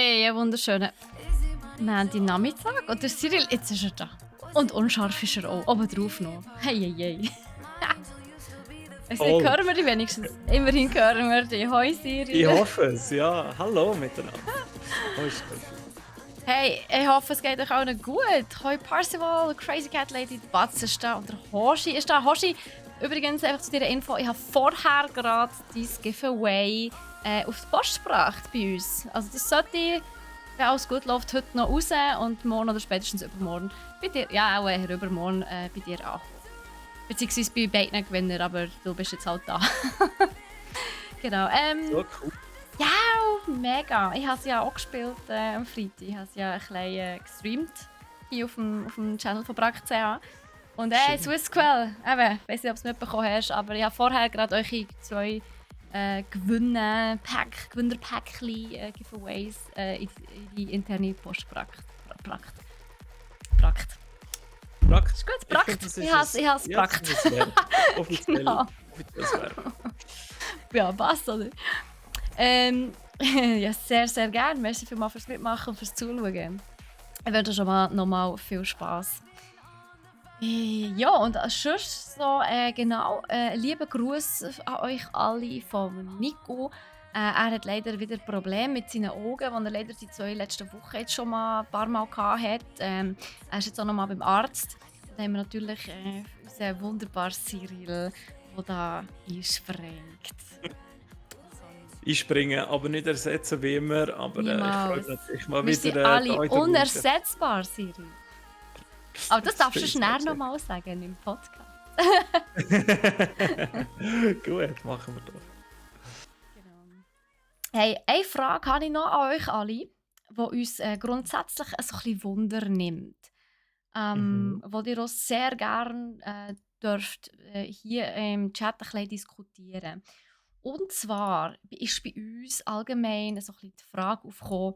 Hey, einen wunderschönen Nachmittag. Oder Cyril, jetzt ist er da. Und unscharf ist er auch. Obendrauf noch. Hey, hey, hey. Also, Voll. hören wir dich wenigstens. Immerhin hören wir dich. Hoi, Ich Cyril. hoffe es, ja. Hallo miteinander. Hoi Steffi. Hey, ich hoffe, es geht euch allen gut. Hoi, Parzival, Crazy Cat Lady, die Batz ist da und der Hoshi ist da. Hoshi, übrigens, einfach zu deiner Info, ich habe vorher gerade dein Giveaway auf die Post gebracht bei uns. Also, das sollte, wenn alles gut läuft, heute noch raus und morgen oder spätestens übermorgen bei dir, ja, auch eher übermorgen bei dir ankommen. Beziehungsweise bei beiden Gewinnern, aber du bist jetzt halt da. Genau. So cool. Ja, mega. Ich habe es ja auch gespielt am Freitag. Ich habe es ja ein bisschen gestreamt hier auf dem Channel von Brack.ch. Und Schön. Swissquell, eben, ich weiß nicht, ob du es mitbekommen hast, aber ich habe vorher gerade euch zwei Gewinnerpäckchen, Giveaways in die interne Post gebracht. Brackt. Prakt. Ist gut, Ich brackt. finde, das Ich ist habe es ja, das brackt. ist ein Verb. Genau. Offizielles Verb. Ja, passt, oder? Ähm, ja, sehr, sehr gerne. Merci vielmals fürs Mitmachen und fürs Zuschauen. Ich wünsche schon mal nochmal viel Spaß. Ja, und sonst so, genau, lieben Gruß an euch alle von Nico. Er hat leider wieder Probleme mit seinen Augen, die er leider die 2 letzten Wochen jetzt schon mal ein paar Mal hatte. Er ist jetzt auch noch mal beim Arzt. Dann haben wir natürlich unseren wunderbaren Cyril, der da einspringt. Ich springe, aber nicht ersetzen wie immer. Aber ich freue Niemals. mich natürlich mal Wir sind wieder alle da in der Runde. unersetzbar, Cyril. Aber das darfst du Viel schnell Spaß. nochmal sagen im Podcast. Gut, machen wir doch. Genau. Hey, eine Frage habe ich noch an euch alle, die uns grundsätzlich ein bisschen Wunder nimmt. Mhm. Wo ihr auch sehr gerne dürft hier im Chat ein bisschen diskutieren. Und zwar ist bei uns allgemein so ein bisschen die Frage aufgekommen,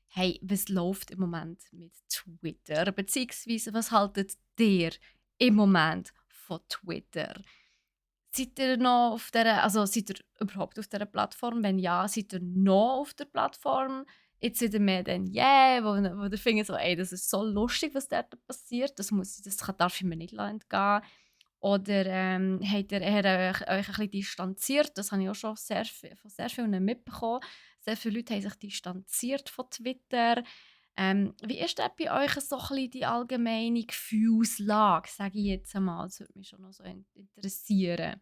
hey, was läuft im Moment mit Twitter? Beziehungsweise, was haltet ihr im Moment von Twitter? Seid ihr noch auf dieser, also seid ihr überhaupt auf dieser Plattform? Wenn ja, seid ihr noch auf der Plattform? Jetzt seid ihr mehr denn je, wo ihr findet so, ey, das ist so lustig, was dort passiert, darf ich mir nicht entgehen. Oder habt ihr eher euch ein bisschen distanziert? Das habe ich auch schon von sehr vielen mitbekommen. Sehr viele Leute haben sich distanziert von Twitter. Wie ist das bei euch so ein bisschen die allgemeine Gefühlslage, sage ich jetzt einmal? Das würde mich schon noch so interessieren,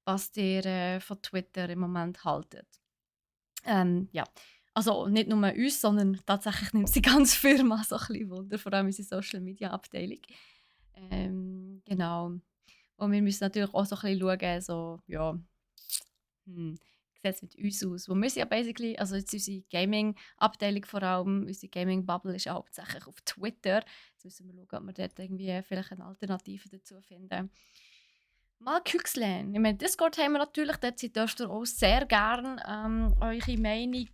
was ihr von Twitter im Moment haltet. Ja, also nicht nur uns, sondern tatsächlich nimmt die ganze Firma so ein bisschen Wunder, vor allem unsere Social-Media-Abteilung. Genau. Und wir müssen natürlich auch so ein bisschen schauen, so, ja, wie sieht es mit uns aus? Wo wir sind ja basically, also jetzt unsere Gaming-Abteilung vor allem, unsere Gaming-Bubble ist ja hauptsächlich auf Twitter. Jetzt müssen wir schauen, ob wir dort irgendwie vielleicht eine Alternative dazu finden. Mal Küchslen. Ich meine, Discord haben wir natürlich, dort dürft ihr auch sehr gerne eure Meinung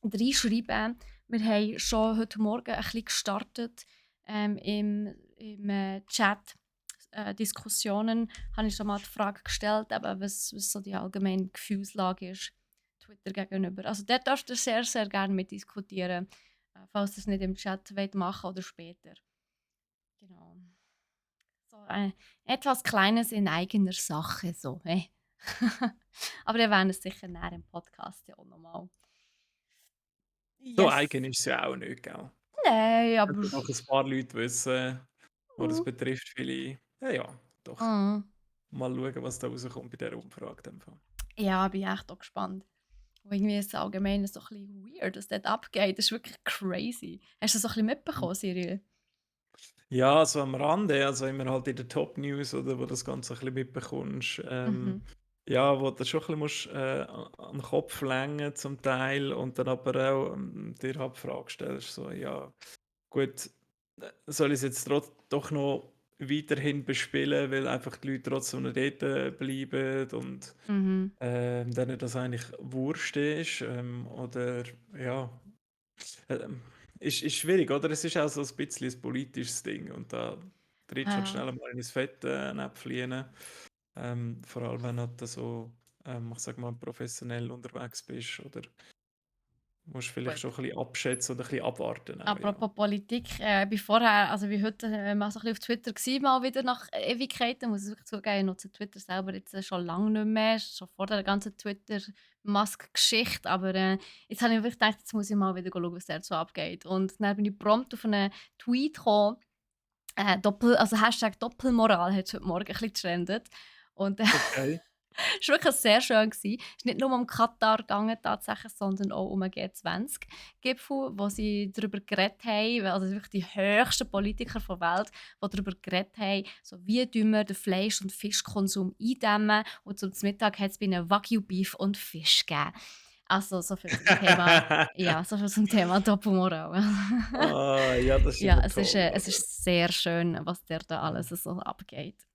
reinschreiben. Wir haben schon heute Morgen ein bisschen gestartet im Chat. Diskussionen habe ich schon mal die Frage gestellt, eben, was so die allgemeine Gefühlslage ist Twitter gegenüber. Also dort darfst du sehr, sehr gerne mitdiskutieren, falls ihr es nicht im Chat wollt machen oder später. Genau. So etwas Kleines in eigener Sache, so. Aber wir werden es sicher näher im Podcast ja auch nochmal. So Yes. eigen ist es ja auch nicht, gell? Nein, aber. Könnten doch ein paar Leute wissen, die das Mhm. betrifft, viele. Ja, ja, doch. Mhm. Mal schauen, was da rauskommt bei dieser Umfrage. In dem Fall. Ja, bin echt auch gespannt. Und irgendwie ist es allgemein so ein bisschen weird, was dort abgeht. Das ist wirklich crazy. Hast du das so ein bisschen mitbekommen, Cyril? Ja, so am Rande, also immer halt in den Top News oder wo das Ganze ein bisschen mitbekommst, Mhm. ja, wo du schon ein bisschen musst, an den Kopf lenken zum Teil und dann aber auch dir halt die Frage stellst, so, ja, gut, soll ich es jetzt doch noch weiterhin bespielen, weil einfach die Leute trotzdem noch dort bleiben und Mhm. denen das eigentlich wurscht ist, oder ja, ähm, ist schwierig, oder? Es ist auch so ein bisschen ein politisches Ding und da trittst du halt Ja. schnell mal in ins Fettnäpfchen rein. Vor allem, wenn du halt so, ich sag mal, professionell unterwegs bist oder Musst vielleicht Gut. schon ein bisschen abschätzen oder ein bisschen abwarten auch, ja. Apropos Politik, ich bin vorher, also wie heute, mal so ein bisschen auf Twitter gsi, mal wieder nach Ewigkeiten, muss ich wirklich zugeben. Ich nutze Twitter selber jetzt schon lange nicht mehr, schon vor der ganzen Twitter-Musk-Geschichte, aber jetzt habe ich wirklich gedacht, jetzt muss ich mal wieder schauen, was da so abgeht. Und dann bin ich prompt auf einen Tweet gekommen, also Hashtag Doppelmoral hat heute Morgen ein bisschen getrendet. Und Okay. es war wirklich sehr schön. Es ist nicht nur um Katar gegangen, tatsächlich, sondern auch um den G20-Gipfel, wo sie darüber geredet haben, also wirklich die höchsten Politiker der Welt, die darüber geredet haben, so wie wir den Fleisch- und Fischkonsum eindämmen. Und zum Mittag hat es bei ihnen Wagyu-Beef und Fisch gegeben. Also so viel zum Thema, ja, so viel zum Thema Doppelmoral. Ah, ja, das ist Ja, immer toll, es oder? ist sehr schön, was der da Ja. alles so abgeht.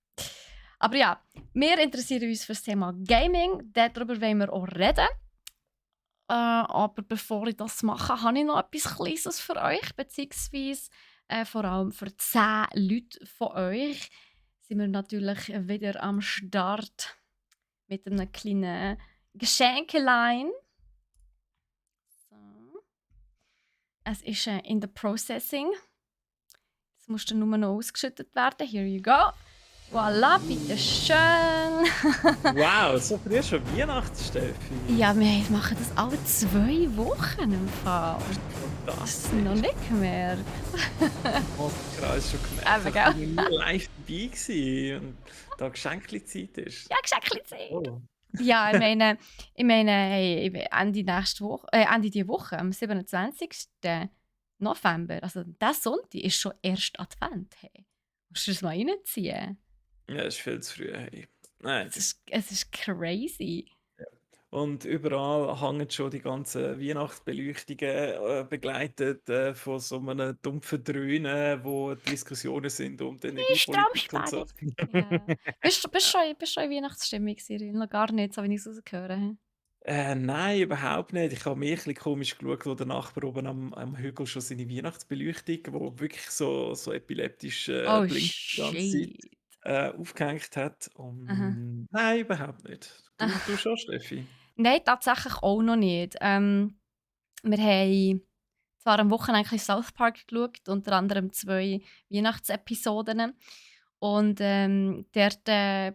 Aber ja, wir interessieren uns für das Thema Gaming. Darüber wollen wir auch reden. Aber bevor ich das mache, habe ich noch etwas Kleines für euch. Beziehungsweise vor allem für 10 Leute von euch sind wir natürlich wieder am Start mit einem kleinen Geschenkelein. So. Es ist in the processing. Es muss dann nur noch ausgeschüttet werden. Here you go. Voilà, bitteschön. Wow, so früh schon Weihnachtssteffi. Ja, wir machen das alle 2 Wochen im Fall. Hast du noch Fantastisch. nicht gemerkt? Oh, krass, schon gemerkt. Eben, Ich war gell? noch nie live dabei gewesen und da Geschenkli-Zeit ist. Ja, Geschenkezeit. Oh. Ja, ich meine, hey, Ende diese Woche, am 27. November, also der Sonntag, ist schon erst Advent. Hey. Musst du das mal reinziehen? Ja, ist viel zu früh, hey. Nein. Es ist crazy. Und überall hängen schon die ganzen Weihnachtsbeleuchtungen, begleitet von so einem dumpfen Dröhnen, wo Diskussionen sind um die Hey, Energiepolitik und so. Stromsparen. Ja. Bist du schon in Weihnachtsstimmung, Cyril? Noch gar nicht, so wie ich es rausgehört. Nein, überhaupt nicht. Ich habe mir ein bisschen komisch geschaut, wo der Nachbar oben am Hügel schon seine Weihnachtsbeleuchtung, wo wirklich so epileptisch Oh, blinkt die ganze Zeit, shit. aufgehängt hat. Aha. Und nein, überhaupt nicht. Du schon, Steffi? Nein, tatsächlich auch noch nicht. Wir haben zwar am Wochenende ein bisschen South Park geschaut, unter anderem 2 Weihnachtsepisoden. Und dort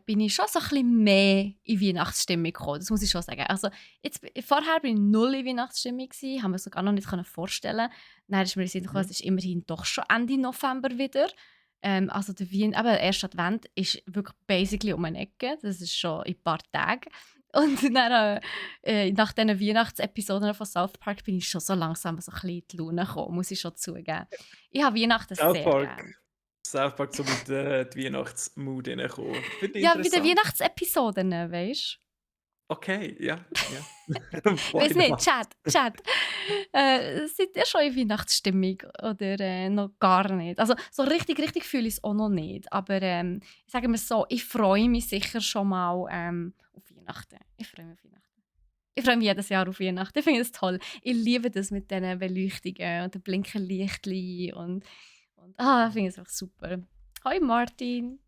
bin ich schon so ein bisschen mehr in Weihnachtsstimmung gekommen, das muss ich schon sagen. Also, vorher war ich null in Weihnachtsstimmung, habe mir sogar noch nicht vorstellen. Dann ist mir in den Sinn gekommen, Mhm. es ist immerhin doch schon Ende November wieder. Also der erste Advent ist wirklich basically um eine Ecke, das ist schon in ein paar Tagen. Und dann, nach diesen Weihnachtsepisoden von South Park bin ich schon so langsam so ein bisschen in die Laune gekommen, muss ich schon zugeben. Ich habe Weihnachten South sehr Park. gerne. South Park so mit die Weihnachtsmood reinkommen. Finde ich Ja, bei den interessant. Weihnachtsepisoden, weißt du? Okay, ja, ja. Why Weiß nicht, not? Chat. Seid ihr schon in Weihnachtsstimmung oder noch gar nicht? Also so richtig, richtig fühle ich es auch noch nicht. Aber sagen wir es so, ich freue mich sicher schon mal auf Weihnachten. Ich freue mich auf Weihnachten. Ich freue mich jedes Jahr auf Weihnachten. Ich finde es toll. Ich liebe das mit diesen Beleuchtungen und den blinkenden Lichtchen ich finde es einfach super. Hoi Martin.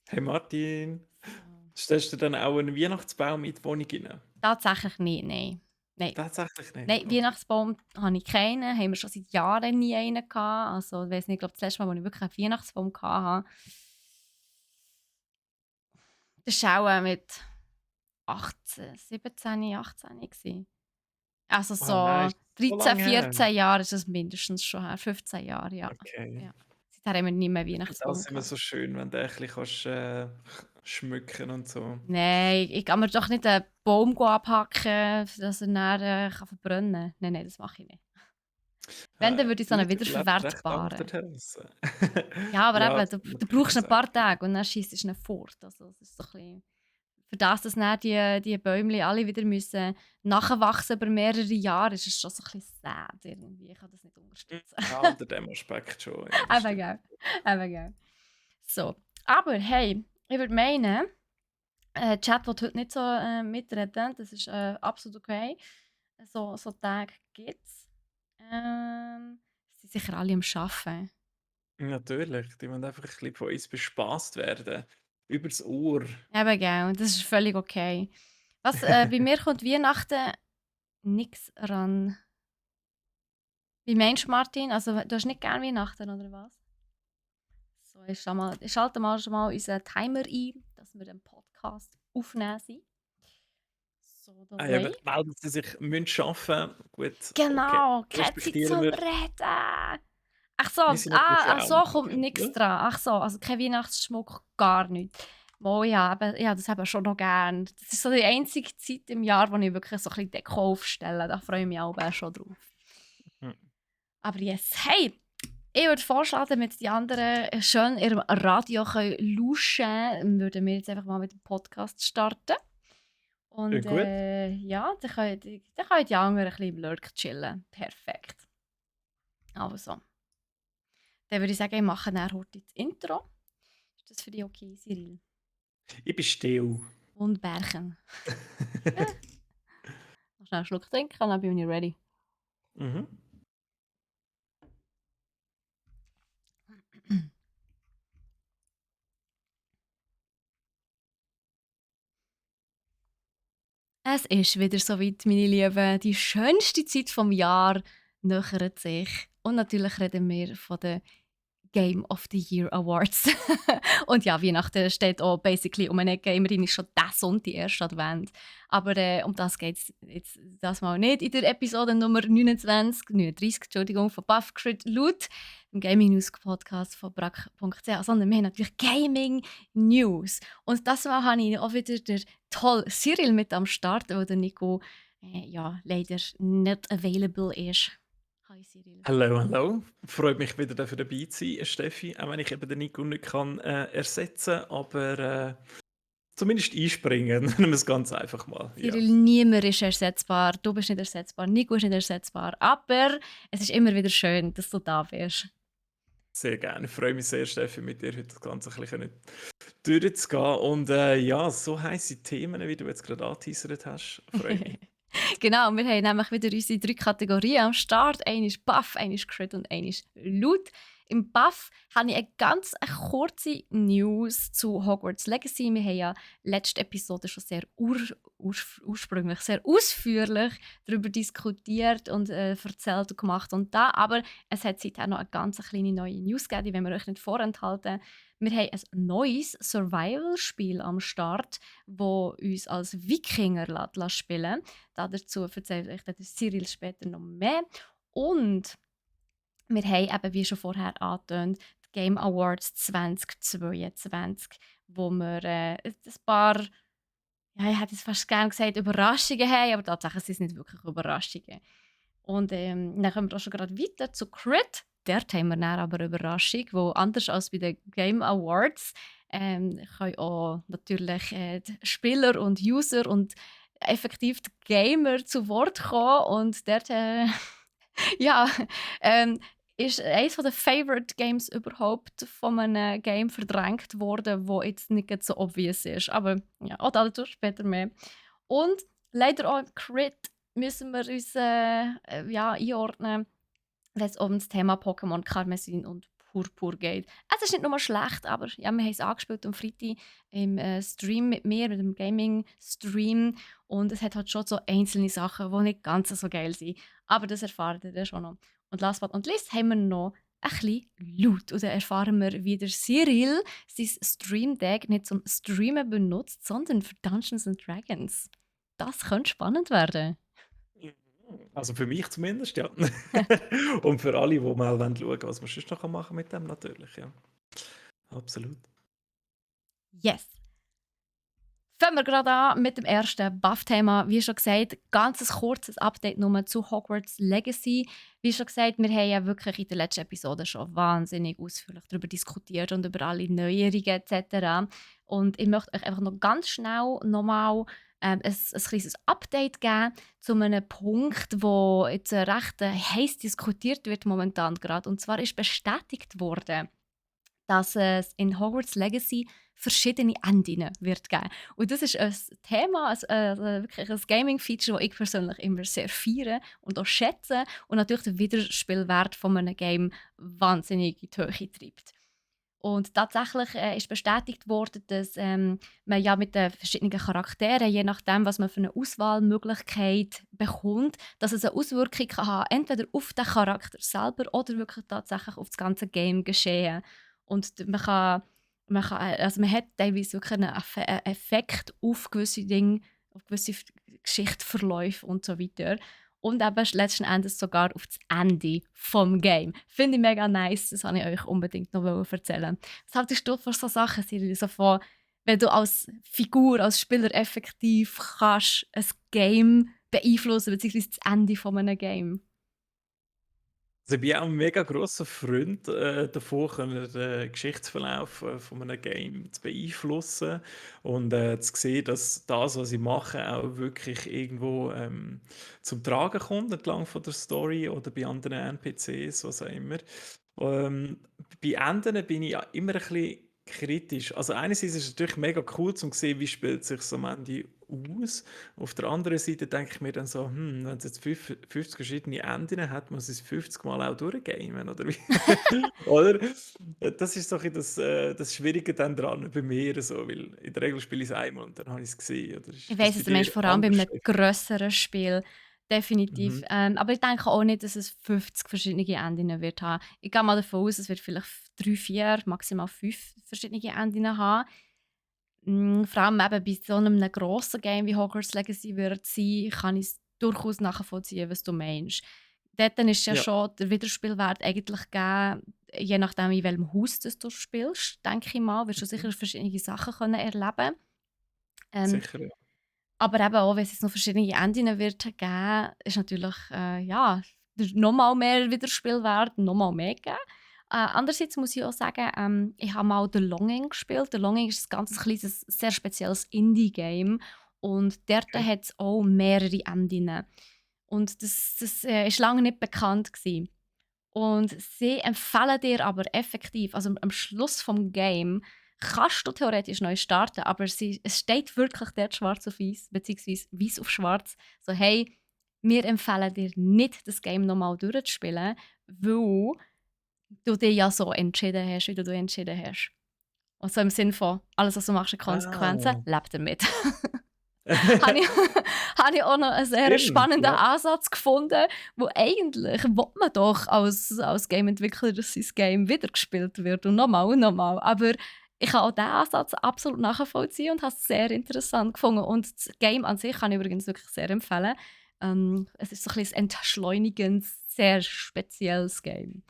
Hey Martin, So. stellst du dann auch einen Weihnachtsbaum in die Wohnung rein? Tatsächlich nicht, nein. Nein. Tatsächlich nicht. Nein, Okay. Weihnachtsbaum habe ich keinen. Haben wir schon seit Jahren nie einen gehabt. Also, ich weiss nicht, ich glaube, das letzte Mal, als ich wirklich einen Weihnachtsbaum hatte, das war auch mit 18, 17, 18 gewesen. Also Oh nein, so ist so 13, lange her. 14 Jahre ist es mindestens schon her. 15 Jahre, ja. Okay. Ja. Seither haben wir nie mehr Ich finde das Weihnachtsbaum immer gehabt. so schön, wenn du ein bisschen kannst, schmücken und so. Nein, ich kann mir doch nicht einen Baum abhacken, dass er dann verbrennen kann. Nein, nein, das mache ich nicht. Wenn, dann würde ich so einen Du lebst recht unter der wiederverwertbaren. Terrasse. Ja, aber Ja, eben, das du, kann man du sicher brauchst ein sagen. paar Tage und dann schießt du ihn fort. Also, es ist so ein bisschen, für das, dass dann die Bäume alle wieder müssen nachwachsen über mehrere Jahre, ist es schon so ein bisschen sad irgendwie. Ich kann das nicht unterstützen. Ja, unter dem Aspekt schon, ja, das Eben, stimmt. gell. Eben, gell. So. Aber hey, ich würde meinen, Chat will heute nicht so mitreden. Das ist absolut okay. So Tage gibt es. Sie sind sicher alle am Arbeiten. Natürlich, die wollen einfach ein bisschen von uns bespaßt werden. Übers Ohr. Eben, gell. Das ist völlig okay. Bei mir kommt Weihnachten nichts ran. Wie meinst du, Martin? Also, du hast nicht gerne Weihnachten, oder was? So, ich schalte mal schon mal unseren Timer ein, dass wir den Podcast aufnehmen sind. So, Ah ja, dabei. weil sie sich müssen arbeiten müssen. Gut, okay. Genau, keine Zeit Respektieren zum wir. Reden. Ach so, Wir sind natürlich ach auch so, kommt Menschen, nichts oder? dran. Ach so, also kein Weihnachtsschmuck, gar nicht. Oh ja, ja, das habe ich schon noch gern. Das ist so die einzige Zeit im Jahr, wo ich wirklich so ein bisschen Deko aufstelle. Da freue ich mich auch schon drauf. Hm. Aber yes, hey, ich würde vorschlagen, damit die anderen schön in ihrem Radio lauschen können, würden wir jetzt einfach mal mit dem Podcast starten. Und Klingt gut. ja, dann können die anderen ein bisschen im Lurk chillen. Perfekt. Also, dann würde ich sagen, ich mache dann heute das Intro. Ist das für dich okay, Cyril? Ich bin still. Und Bärchen. Noch schnell einen Schluck trinken, dann bin ich ready. Mhm. Es ist wieder soweit, meine Lieben. Die schönste Zeit vom Jahr nähert sich. Und natürlich reden wir von den Game of the Year Awards. Und ja, Weihnachten steht auch basically um eine Gamerin, ist schon der Sonntag, erste Advent. Aber um das geht es jetzt das mal nicht in der Episode Nummer 39, Entschuldigung, von Buffgrid laut, dem Gaming News Podcast von brack.ch, sondern wir haben natürlich Gaming News. Und das Mal habe ich auch wieder den tollen Cyril mit am Start, weil der Nico ja, leider nicht available ist. Hi Cyril. Hallo, hallo. Freut mich wieder dafür dabei zu sein, Steffi. Auch wenn ich eben den Nico nicht kann, ersetzen kann, aber zumindest einspringen. Nehmen wir es ganz einfach mal. Ja, Cyril, niemand ist ersetzbar. Du bist nicht ersetzbar, Nico ist nicht ersetzbar. Aber es ist immer wieder schön, dass du da bist. sehr gerne. Ich freue mich sehr, Steffi, mit dir heute das Ganze ein bisschen durchzugehen. Und ja, so heisse Themen, wie du jetzt gerade angeteasert hast, freue mich. Genau, wir haben nämlich wieder unsere 3 Kategorien am Start. Eine ist Buff, eine ist Crit und eine ist Loot. Im Buff habe ich eine kurze News zu Hogwarts Legacy. Wir haben ja letzte Episode schon sehr ursprünglich, sehr ausführlich darüber diskutiert und erzählt und gemacht und da. Aber es hat seither noch eine ganz kleine neue News gegeben, die wollen wir euch nicht vorenthalten. Wir haben ein neues Survival-Spiel am Start, wo uns als Wikinger spielen lässt. Dazu erzählt euch der Cyril später noch mehr. Und wir haben eben, wie schon vorher angetönt, die Game Awards 2022, wo wir ein paar, ja, ich hätte es fast gerne gesagt, Überraschungen haben, aber tatsächlich sind es nicht wirklich Überraschungen. Und dann kommen wir auch schon gerade weiter zu Crit. Dort haben wir dann aber eine Überraschung, wo anders als bei den Game Awards können auch natürlich die Spieler und User und effektiv die Gamer zu Wort kommen. Und dort ja, ist eines der Favorite Games überhaupt von einem Game verdrängt worden, wo jetzt nicht ganz so obvious ist. Aber ja, auch dazu später mehr. Und leider auch im Crit müssen wir uns ja, einordnen, wenn es um das Thema Pokémon Karmesin und Purpur geht. Es ist nicht nur schlecht, aber ja, wir haben es angespielt am Freitag im Stream mit mir, mit dem Gaming-Stream. Und es hat halt schon so einzelne Sachen, die nicht ganz so geil sind. Aber das erfahren ihr dann schon noch. Und last but not least haben wir noch ein bisschen Loot. Und dann erfahren wir, wie der Cyril sein Stream Deck nicht zum Streamen benutzt, sondern für Dungeons and Dragons. Das könnte spannend werden. Also für mich zumindest, ja. Und für alle, die mal schauen wollen, was man sonst noch machen kann mit dem natürlich, ja. Absolut. Yes. Fangen wir gerade an mit dem ersten Buff-Thema. Wie schon gesagt, ganz ein kurzes Update nur zu Hogwarts Legacy. Wie schon gesagt, wir haben ja wirklich in der letzten Episode schon wahnsinnig ausführlich darüber diskutiert und über alle Neuerungen etc. Und ich möchte euch einfach noch ganz schnell nochmal ein kleines Update geben zu einem Punkt, wo jetzt recht heiß diskutiert wird momentan gerade. Und zwar ist bestätigt worden, dass es in Hogwarts Legacy verschiedene Enden wird geben. Und das ist ein Thema, wirklich ein Gaming-Feature, das ich persönlich immer sehr feiere und auch schätze und natürlich den Wiederspielwert von einem Game wahnsinnig in die Höhe treibt. Und tatsächlich ist bestätigt worden, dass man ja mit den verschiedenen Charakteren, je nachdem, was man für eine Auswahlmöglichkeit bekommt, dass es eine Auswirkung kann haben, entweder auf den Charakter selber oder wirklich tatsächlich auf das ganze Game geschehen. Und also man hat teilweise wirklich einen Effekt auf gewisse Dinge, auf gewisse Geschichtsverläufe und so weiter. Und eben letzten Endes sogar auf das Ende vom Game. Finde ich mega nice, das wollte ich euch unbedingt noch erzählen. Was haltest du von so Sachen, Cyril? So von, wenn du als Figur, als Spieler effektiv kannst ein Game beeinflussen, beziehungsweise das Ende von einem Game? Also, ich bin auch ein mega grosser Freund, davon, können den Geschichtsverlauf, von einem Game zu beeinflussen und, zu sehen, dass das, was ich mache, auch wirklich irgendwo, zum Tragen kommt entlang von der Story oder bei anderen NPCs, was auch immer. Ähm, Bei Enden bin ich ja immer ein bisschen kritisch. Also, einerseits ist es natürlich mega cool zum sehen, wie spielt sich's am Ende aus. Auf der anderen Seite denke ich mir dann so: wenn es jetzt 50 verschiedene Enden hat, muss ich es 50 Mal auch durchgamen oder wie? Oder? Das ist so ein bisschen das Schwierige dann dran bei mir so, weil in der Regel spiele ich es einmal und dann habe ich es gesehen. Oder Ich ist das weiss bei es, du meinst dir vor allem bei anders? einem grösseren Spiel. Definitiv. Mhm. Aber ich denke auch nicht, dass es 50 verschiedene Enden wird haben. Ich gehe mal davon aus, es wird vielleicht 3, 4, maximal 5 verschiedene Enden haben. Vor allem eben bei so einem grossen Game wie Hogwarts Legacy wird sein, kann ich es durchaus nachvollziehen, was du meinst. Dort ist ja Ja, schon der Wiederspielwert eigentlich gegeben, je nachdem, in welchem Haus das du spielst, denke ich mal, wirst du mhm. sicher verschiedene Sachen können erleben. Ähm, Sicher, ja. aber eben auch, wenn es jetzt noch verschiedene Enden wird geben, ist natürlich ja, nochmal mehr Wiederspielwert, nochmal mehr geben. Andererseits muss ich auch sagen, ich habe mal The Longing gespielt. The Longing ist ein ganz kleines, sehr spezielles Indie-Game. Und dort Okay. hat es auch mehrere Enden. Und das ist lange nicht bekannt gewesen. Und sie empfehlen dir aber effektiv, also am Schluss vom Game kannst du theoretisch neu starten, aber es steht wirklich dort schwarz auf weiß, beziehungsweise weiß auf schwarz, so hey, wir empfehlen dir nicht, das Game nochmal durchzuspielen, weil du dich ja so entschieden hast, wie du dich entschieden hast. Also im Sinne von, alles, was du machst, hat Konsequenzen, Ah. leb damit. habe ich, habe ich auch noch einen sehr Stimmt, spannenden ja. Ansatz gefunden, wo eigentlich will man doch als Game-Entwickler, dass sein Game wiedergespielt wird und nochmal und nochmal. Aber ich kann auch diesen Ansatz absolut nachvollziehen und habe es sehr interessant gefunden. Und das Game an sich kann ich übrigens wirklich sehr empfehlen. Es ist so ein bisschen ein entschleunigendes, sehr spezielles Game.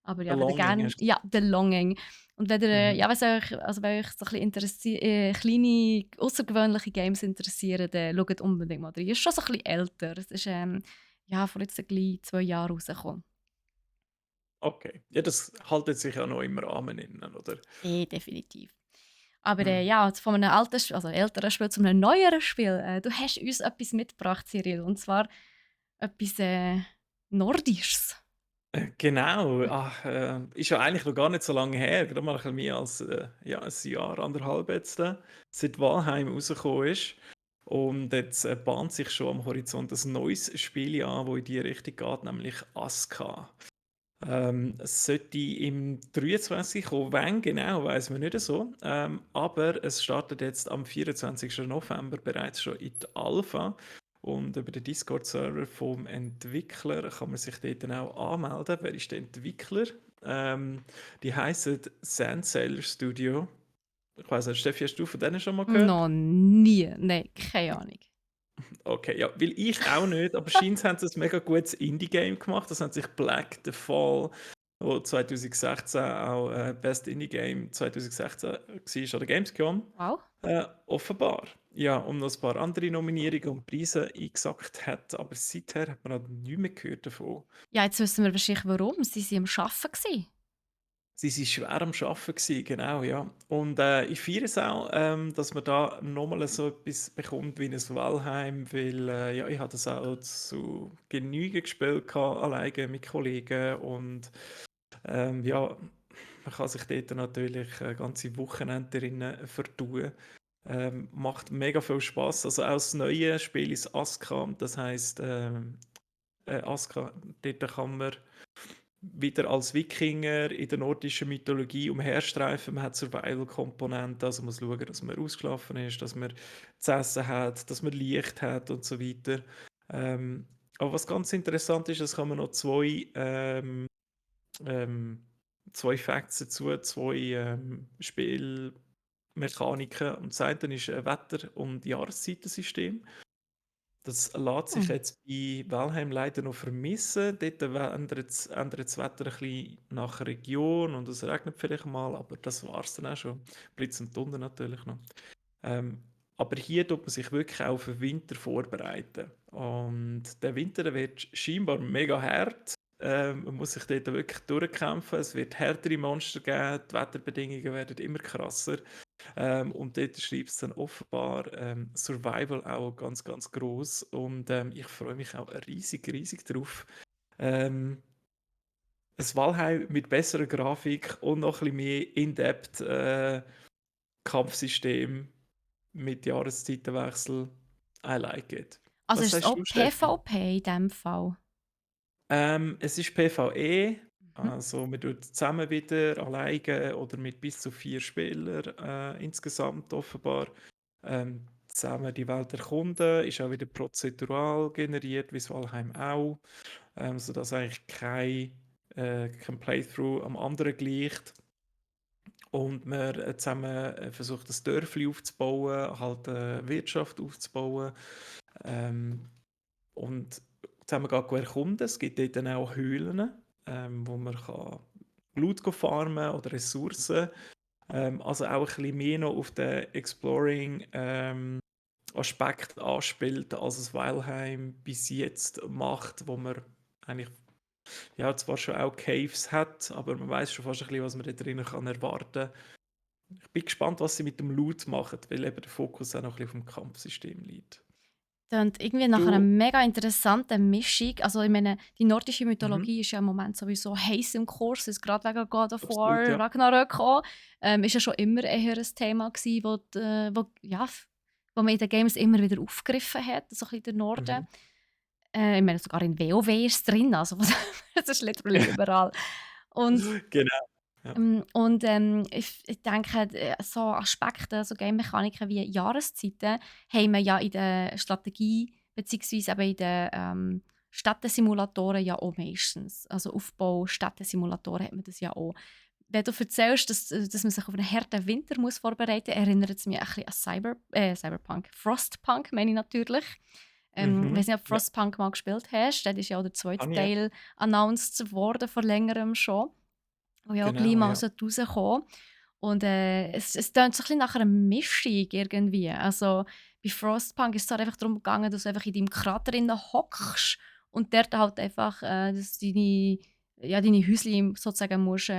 Aber ja, wenn ihr Belonging gerne, hast ja, The Longing. Und wenn ihr, mhm. ja, wenn euch so ein bisschen kleine, außergewöhnliche Games interessieren, dann schaut unbedingt mal rein. Es ist schon so ein bisschen älter. Es ist ja, vor jetzt gleich 2 Jahren rausgekommen. Okay. Ja, das haltet sich ja noch im Rahmen innen, oder? Definitiv. Aber Mhm. ja, jetzt von einem alten, also älteren Spiel zu einem neueren Spiel. Du hast uns etwas mitgebracht, Cyril. Und zwar etwas Nordisches. Genau, ist ja eigentlich noch gar nicht so lange her, gerade mal ein bisschen mehr als, ja, 'n Jahr, 1,5 jetzt, seit Valheim rausgekommen ist. Und jetzt, bahnt sich schon am Horizont ein neues Spiel an, wo in die Richtung geht, nämlich Aska. Es sollte im 23 kommen, wann genau, weiß man nicht so, aber es startet jetzt am 24. November bereits schon in die Alpha und über den Discord-Server vom Entwickler kann man sich dort dann auch anmelden. Wer ist der Entwickler? Die heißen Sandsailor Studio. Ich weiß nicht, Steffi, hast du von denen schon mal gehört? Noch nie. Nein, keine Ahnung. Okay, ja, weil ich auch nicht, aber scheint haben sie ein mega gutes Indie-Game gemacht. Das nennt sich Black the Fall, wo 2016 auch Best Indie-Game 2016 war an der Gamescom. Wow. Offenbar. Ja, und noch ein paar andere Nominierungen und Preise eingesackt hat, aber seither hat man noch nichts mehr gehört davon. Ja, jetzt wissen wir wahrscheinlich warum. Sie waren am Arbeiten. Gewesen. Sie waren schwer am Arbeiten gewesen, genau, ja. Und, ich feiere es auch, dass man da nochmal so etwas bekommt wie ein Valheim, weil, ja, ich habe das auch zu Genüge gespielt gehabt, alleine mit Kollegen und, ja, man kann sich dort natürlich, ganze Wochenende drinnen vertun. Macht mega viel Spaß. Also auch das neue Spiel ist Aska, das heisst, Aska, dort kann man wieder als Wikinger in der nordischen Mythologie umherstreifen. Man hat Survival-Komponenten, also man muss schauen, dass man ausgeschlafen ist, dass man zu essen hat, dass man Licht hat und so weiter. Ähm, aber was ganz interessant ist, es kommen noch ähm, zwei Facts dazu, zwei Spielmechaniken. Und das eine ist ein Wetter- und Jahreszeitensystem. Das lässt sich Hm. jetzt bei Valheim leider noch vermissen. Dort ändert das Wetter ein bisschen nach Region und es regnet vielleicht mal, aber das war es dann auch schon. Blitz und Donner natürlich noch. Ähm, aber hier tut man sich wirklich auch auf den Winter vorbereiten. Und der Winter der wird scheinbar mega hart. Man muss sich dort wirklich durchkämpfen. Es wird härtere Monster geben, die Wetterbedingungen werden immer krasser. Und dort schreibt es dann offenbar Survival auch ganz, ganz groß. Und ich freue mich auch riesig, riesig drauf. Ähm, ein Valheim mit besserer Grafik und noch ein bisschen mehr In-Depth Kampfsystem mit Jahreszeitenwechsel. I like it. Also Was ist es sagst du, auch Steffi? PvP in dem Fall? Es ist PvE, Mhm. also man tut zusammen wieder, alleine oder mit bis zu 4 Spielern insgesamt offenbar zusammen die Welt erkunden. Ist auch wieder prozedural generiert, wie das Valheim auch, sodass eigentlich kein Playthrough am anderen gleicht. Und man zusammen versucht, das Dörfli aufzubauen, halt eine Wirtschaft aufzubauen. Ähm, und zusammen erkunden. Es gibt dort dann auch Höhlen, wo man kann Blut farmen oder Ressourcen. Also auch ein bisschen mehr noch auf den Exploring Aspekt anspielt, als es Weilheim bis jetzt macht, wo man eigentlich ja, zwar schon auch Caves hat, aber man weiß schon fast ein bisschen, was man da drinnen kann erwarten. Ich bin gespannt, was sie mit dem Loot machen, weil eben der Fokus auch noch ein bisschen auf dem Kampfsystem liegt. Klingt irgendwie nach einer Du, mega interessanten Mischung. Also ich meine, die nordische mhm, Mythologie ist ja im Moment sowieso heiß im Kurs, ist gerade wegen God of War, absolut, ja. Ragnarök auch. Ist ja schon immer eher ein Thema gewesen, wo man in den Games immer wieder aufgegriffen hat, so ein bisschen der Norden. Mhm. Ich meine, sogar in WoW ist es drin, also das ist literally überall. Und Genau. Ja. ich denke, so Aspekte, so Game-Mechaniken wie Jahreszeiten, haben wir ja in der Strategie beziehungsweise eben in den Städtesimulatoren ja auch meistens. Also Aufbau, Städtesimulatoren hat man das ja auch. Wenn du erzählst, dass man sich auf einen harten Winter muss vorbereiten muss, erinnert es mich ein bisschen an Cyberpunk. Frostpunk meine ich natürlich. Ich weiß Mhm. nicht, ob du Ja, Frostpunk mal gespielt hast. Das ist ja auch der zweite kann ich, ja. Teil announced worden, vor längerem schon. Und ja auch gleich Genau, mal ja. rauskommen. Und es tönt so ein bisschen nach einer Mischung irgendwie. Also bei Frostpunk ist es halt einfach darum gegangen, dass du einfach in deinem Krater drinnen hockst und dort halt einfach deine Häuschen sozusagen musst,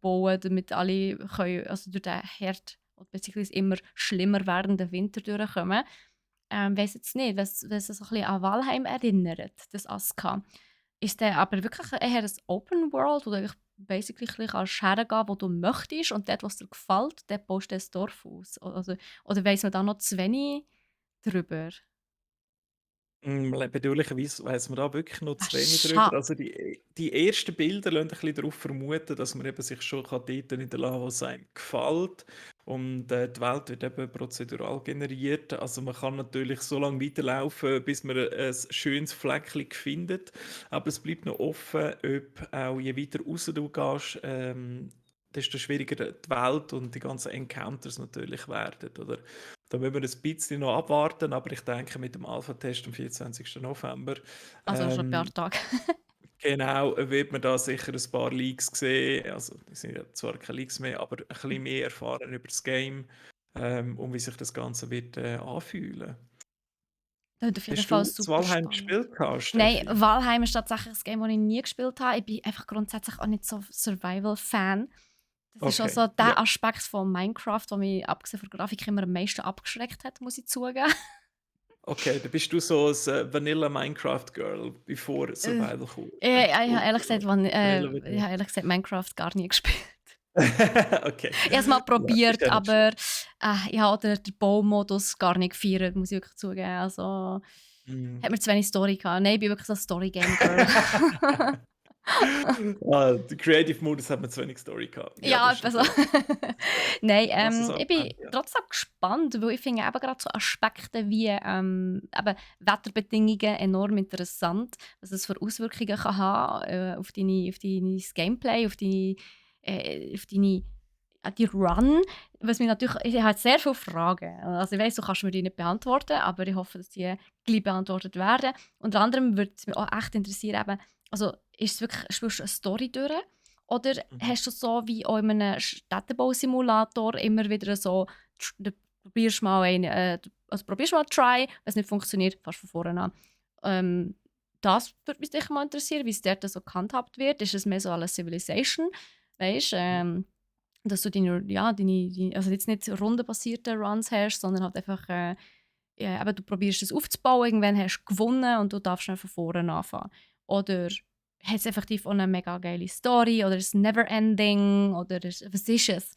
bauen, damit alle können, also durch den Herd beziehungsweise immer schlimmer werdenden Winter durchkommen. Weiss jetzt nicht, was es so ein bisschen an Valheim erinnert, das Aska. Ist der aber wirklich eher ein Open World, wo du einfach basically ein bisschen hergehen kannst, wo du möchtest und dort, was dir gefällt, dort baust du das Dorf aus? Oder weiss man da noch zu wenig drüber? Bedauerlicherweise weiss man da wirklich noch Ah, zu wenig drüber. schade. Also die ersten Bilder lassen ein bisschen darauf vermuten, dass man eben sich schon dort niederlassen kann, was einem gefällt. Und die Welt wird eben prozedural generiert. Also man kann natürlich so lange weiterlaufen, bis man ein schönes Fleckchen findet. Aber es bleibt noch offen, ob auch je weiter raus du gehst, desto schwieriger die Welt und die ganzen Encounters natürlich werden. Oder? Da müssen wir ein bisschen noch abwarten, aber ich denke, mit dem Alpha-Test am 24. November, Also schon ein paar ähm, Tage. genau, wird man da sicher ein paar Leaks sehen. Also, es sind ja zwar keine Leaks mehr, aber ein bisschen mehr erfahren über das Game und wie sich das Ganze wird anfühlen. Klingt auf jeden Hast Fall du das super Valheim spannend. gespielt, gehabt, Nein, Steffi? Valheim ist tatsächlich ein Game, das ich nie gespielt habe. Ich bin einfach grundsätzlich auch nicht so Survival-Fan. Das ist auch Okay, so ja. der Aspekt von Minecraft, der mich abgesehen von der Grafik immer am meisten abgeschreckt hat, muss ich zugeben. Okay, da bist du so ein Vanilla Minecraft Girl, bevor Äh, Survival kommt. ich habe ehrlich gesagt, Vanilla ich Vanilla. habe ehrlich gesagt Minecraft gar nie gespielt. Okay. Ich habe es mal Ja, ist probiert, ja nicht aber schlimm. ich habe auch den Baumodus gar nicht gefeiert, muss ich wirklich zugeben. Also Mhm. hat mir zu wenig Story gehabt. Nein, ich bin wirklich so ein Story-Game-Girl. Der Creative Modus hat mir zu wenig Story gehabt. Ja, Ja, das ist schon also fair. nein, Was es ich bin angeht, ja. trotzdem gespannt, weil ich finde eben grad so Aspekte wie, eben Wetterbedingungen enorm interessant, was es für Auswirkungen kann haben, auf dein Gameplay, auf deine die Run. Was mich natürlich ich habe jetzt sehr viele Fragen. Also, ich weiss, du kannst mir die nicht beantworten, aber ich hoffe, dass die gleich beantwortet werden. Unter anderem würde es mich auch echt interessieren, eben, also, ist es wirklich spielst du eine Story durch oder Mhm. hast du so wie auch in einem Städtebausimulator immer wieder so du probierst mal probierst mal Try, wenn es nicht funktioniert, fährst von vorne an. Das würde mich sicher mal interessieren, wie es dort so gehandhabt wird. Ist es mehr so à la Civilization, weißt, Mhm. dass du also jetzt nicht rundenbasierte Runs hast, sondern halt einfach, ja, eben, du probierst es aufzubauen, irgendwann hast du gewonnen und du darfst dann von vorne anfangen. Oder hat es effektiv auch eine mega geile Story oder ist es Neverending oder was ist es?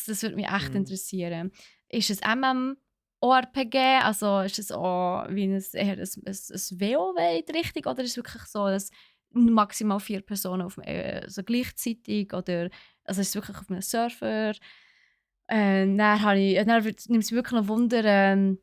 Das würde mich echt Mhm. interessieren. Ist es MMORPG, also ist es auch wie eher ein WoW in die Richtung oder ist es wirklich so, dass maximal 4 Personen so gleichzeitig oder also ist es wirklich auf einem Server? Dann nimmt es wirklich noch Wunder, eben,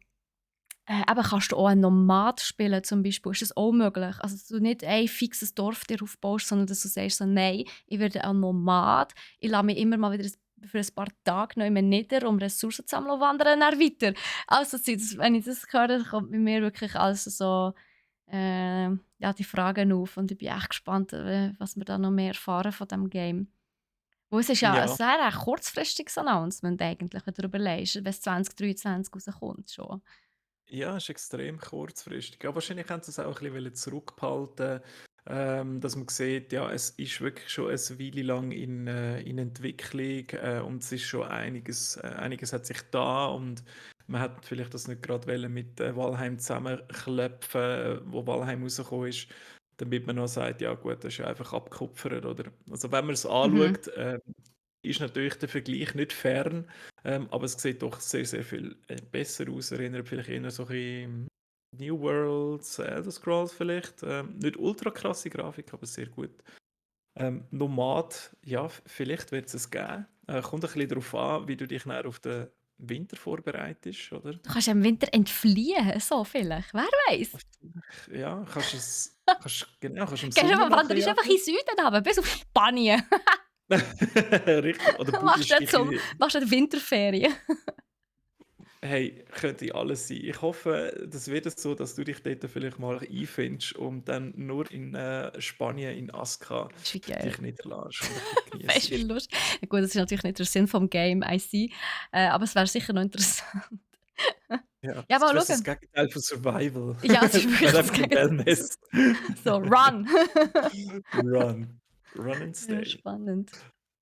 kannst du auch einen Nomad spielen zum Beispiel? Ist das auch möglich? Also, dass du nicht ein fixes Dorf dir aufbaust, sondern dass du sagst so: «Nein, ich werde ein Nomad. Ich lasse mich immer mal wieder für ein paar Tage neu nieder, um Ressourcen zu sammeln und wandere dann weiter.» Also, wenn ich das höre, dann kommt bei mir wirklich alles so, ja, die Fragen auf und ich bin echt gespannt, was wir da noch mehr erfahren von diesem Game. Weil es ist ja ein Ja. sehr ein kurzfristiges Announcement eigentlich, wenn du überlegst, wenn es 2023 rauskommt schon. Ja, ist extrem kurzfristig. Ja, wahrscheinlich haben sie es auch ein bisschen wollen zurückhalten, dass man sieht, ja, es ist wirklich schon eine Weile lang in Entwicklung und es ist schon einiges hat sich da und man hat vielleicht das nicht gerade wollen mit Valheim zusammenklepfen, wo Valheim rausgekommen ist, damit man noch sagt, ja gut, das ist ja einfach abgekupfert, oder? Also wenn man es Mhm. anschaut, ist natürlich der Vergleich nicht fern. Aber es sieht doch sehr, sehr viel besser aus. Erinnert vielleicht eher so ein bisschen New Worlds, Elder Scrolls vielleicht. Nicht ultra krasse Grafik, aber sehr gut. Nomad, ja, vielleicht wird es geben. Kommt ein bisschen darauf an, wie du dich dann auf den Winter vorbereitest, oder? Du kannst im Winter entfliehen, so vielleicht. Wer weiß? Ja, kannst im Gehst Sommer einfach, noch ein wanderst bisschen einfach in den Süden runter, bis auf Spanien. jagen. Richtig. Oder buddhist dich Machst du Winterferien. Hey, könnte alles sein. Ich hoffe, das wird es so, dass du dich dort vielleicht mal einfindest und dann nur in Spanien, in Asca, Weißt du, wie geil. dich niederlässt und ein bisschen Weißt du, wie geniessest. lustig. Ja, gut, das ist natürlich nicht der Sinn vom Game, I see. Aber es wäre sicher noch interessant. Ja, Ja, das mal wäre so das schauen. Gegenteil von Survival. Ja, es ist Es wirklich wäre das einfach ein Gegenteil. Wellness. So, run! Run. Run and Ja, stay. spannend.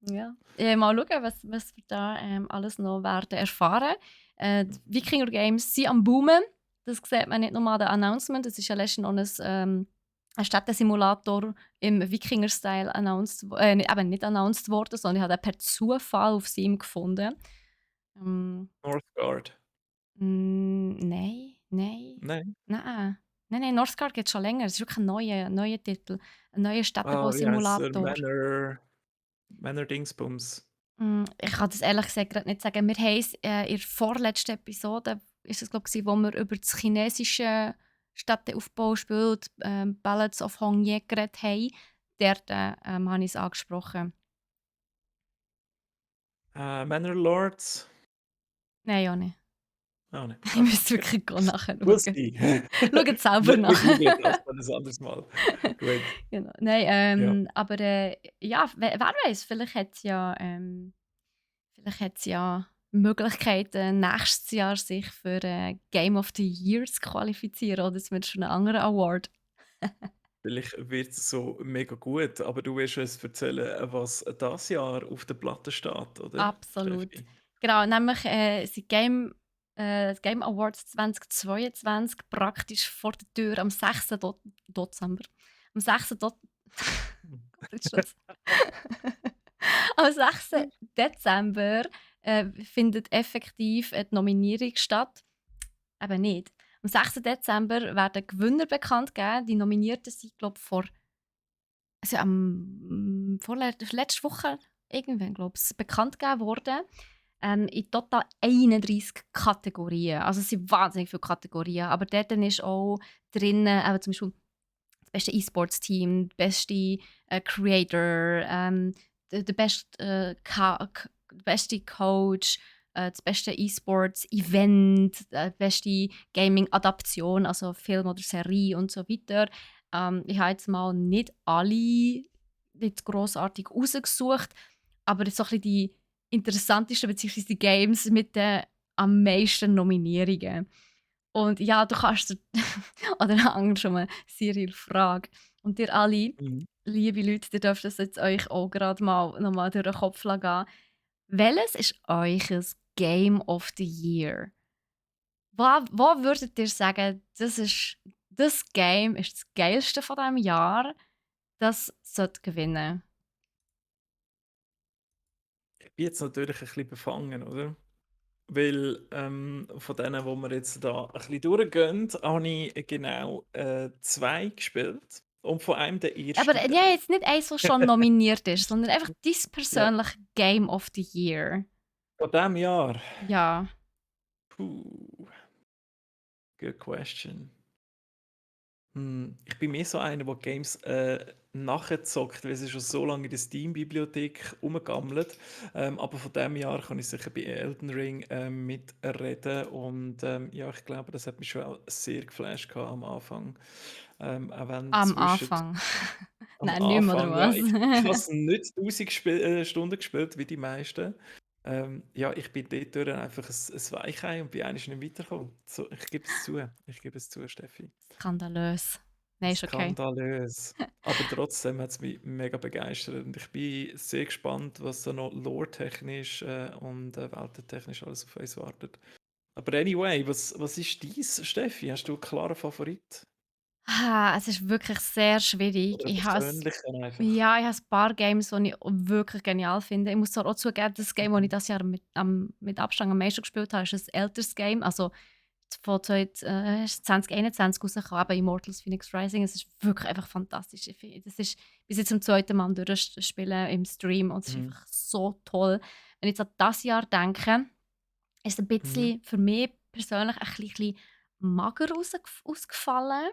Ja. Mal schauen, was wir da alles noch werden erfahren. Die Wikinger Games sind am Boomen. Das sieht man nicht nur an den Announcement. Es ist ja letztens noch ein Städtesimulator im Wikinger-Style nicht announced worden, sondern ich habe den per Zufall auf Steam gefunden. Ähm, Northgard. Nein, nein, Nein. nein. Nein, nein, Northgard gibt es schon länger. Es ist wirklich ein neuer Titel. Ein neuer Ah, wie heißt er? Städtebausimulator. Manor Dingsbums. Ich kann das ehrlich gesagt grad nicht sagen. Wir haben es, in der vorletzten Episode ist es, glaube ich, wo wir über das chinesische Städteaufbauspiel «Ballads of Hong Ye» geredet haben. Dort, habe ich es angesprochen. Manor Lords. Nein, auch nicht. Ah, nein. Ich Okay, müsste gut. wirklich nachschauen. We'll see. Schaut selber Wir nach. googeln das dann ein anderes Mal. Gut. Genau. Nein, Ja. aber ja, wer weiß, vielleicht hat's ja Möglichkeiten, nächstes Jahr sich für Game of the Year zu qualifizieren oder zumindest für einen anderen Award. Vielleicht wird es so mega gut, aber du wirst uns erzählen, was das Jahr auf der Platte steht, oder, Absolut. Steffi? Genau, nämlich sind Game Awards 2022 praktisch vor der Tür am 6. Dezember. Am 6. Gott, jetzt steht's. Am 6. Dezember findet effektiv die Nominierung statt. Eben nicht. Am 6. Dezember werden Gewinner bekannt gegeben. Die Nominierten sind, glaube ich, vor Also letzte Woche irgendwann, glaube ich, bekannt gegeben worden. In total 31 Kategorien. Also es sind wahnsinnig viele Kategorien. Aber dort dann ist auch drin, zum Beispiel das beste E-Sports-Team, der beste Creator, der beste, der beste Coach, das beste E-Sports-Event, die beste Gaming-Adaption, also Film oder Serie und so weiter. Ich habe jetzt mal nicht alle nicht grossartig rausgesucht, aber so ein bisschen die interessantesten bzw. die Games mit den am meisten Nominierungen. Und ja, du kannst dir oder eine andere schon mal Cyril Frage. Und ihr alle, Mhm. liebe Leute, ihr dürft das jetzt euch auch gerade mal nochmal durch den Kopf gehen. Welches ist euch Game of the Year? Wo würdet ihr sagen, das Game ist das geilste von diesem Jahr, das sollte gewinnen? Ich bin jetzt natürlich ein bisschen befangen, oder? Weil von denen, wo wir jetzt da ein bisschen durchgehen, habe ich genau 2 gespielt. Und von einem der Aber erste ja, Teil. jetzt nicht eins, das schon nominiert ist, sondern einfach dein Ja, persönliche Game of the Year. von diesem Jahr. Ja. Puh, good question. Ich bin mehr so einer, der Games nachzockt, weil sie schon so lange in der Steam-Bibliothek rumgammelt. Aber von diesem Jahr kann ich sicher bei Elden Ring mitreden. Und ja, ich glaube, das hat mich schon auch sehr geflasht gehabt am Anfang. Auch wenn Am zwischen Anfang. am Nein, nicht mehr, oder Anfang, ja, was? ich habe es nicht 1000 Stunden gespielt wie die meisten. Ja, ich bin dort durch einfach ein Weichei und bin eigentlich nicht weitergekommen. So, ich gebe es zu, Steffi. Skandalös. Nein, ist okay. Skandalös. Aber trotzdem hat es mich mega begeistert und ich bin sehr gespannt, was da noch lore-technisch und weltentechnisch alles auf uns wartet. Aber anyway, was ist dies, Steffi? Hast du einen klaren Favorit? Es ist wirklich sehr schwierig. Oder einen persönlichen einfach? Ja, ich habe ein paar Games, die ich wirklich genial finde. Ich muss zwar auch zugeben, das Game, das ich Mhm. dieses Jahr mit Abstand am meisten gespielt habe, ist ein älteres Game. Also von 2021 rausgekommen, eben Immortals Phoenix Rising. Es ist wirklich einfach fantastisch. Ich finde, das ist bis jetzt zum zweiten Mal durchspielen im Stream und es ist Mhm. einfach so toll. Wenn ich jetzt an das Jahr denke, ist es ein Mhm. bisschen für mich persönlich ein bisschen mager ausgefallen,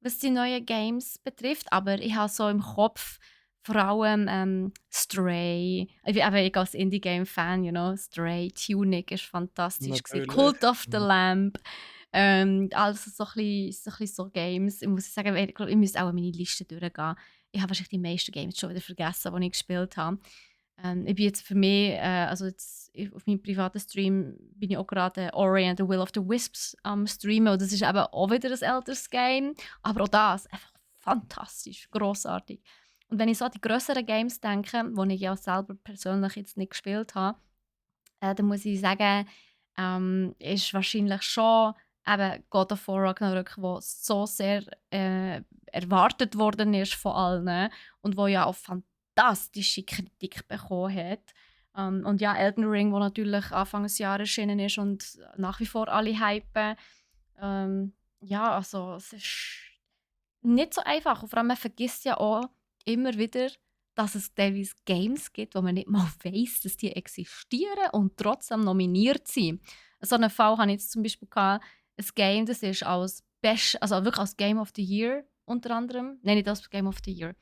was die neuen Games betrifft. Aber ich habe so im Kopf vor allem Stray. Ich als Indie-Game-Fan, Stray, Tunic ist fantastisch gewesen. Natürlich. Cult of the Mhm. Lamb. Alles so Games. Ich muss sagen, ich glaube, ich müsste auch meine Liste durchgehen. Ich habe wahrscheinlich die meisten Games schon wieder vergessen, die ich gespielt habe. Ich bin jetzt für mich, also jetzt auf meinem privaten Stream bin ich auch gerade Ori and the Will of the Wisps am streamen und das ist eben auch wieder ein älteres Game, aber auch das einfach fantastisch, grossartig. Und wenn ich so an die grösseren Games denke, die ich ja selber persönlich jetzt nicht gespielt habe, dann muss ich sagen, ist wahrscheinlich schon eben God of War Ragnarök, wo so sehr erwartet worden ist von allen und wo ja auch fantastische Kritik bekommen hat. Und ja, Elden Ring, wo natürlich Anfang des Jahres erschienen ist und nach wie vor alle hypen. Ja, also es ist nicht so einfach. Und vor allem, man vergisst ja auch immer wieder, dass es teilweise Games gibt, wo man nicht mal weiss, dass die existieren und trotzdem nominiert sind. So einen Fall hatte ich jetzt zum Beispiel gehabt, ein Game, das ist als Best, also wirklich als Game of the Year unter anderem. Nein, nicht als Game of the Year.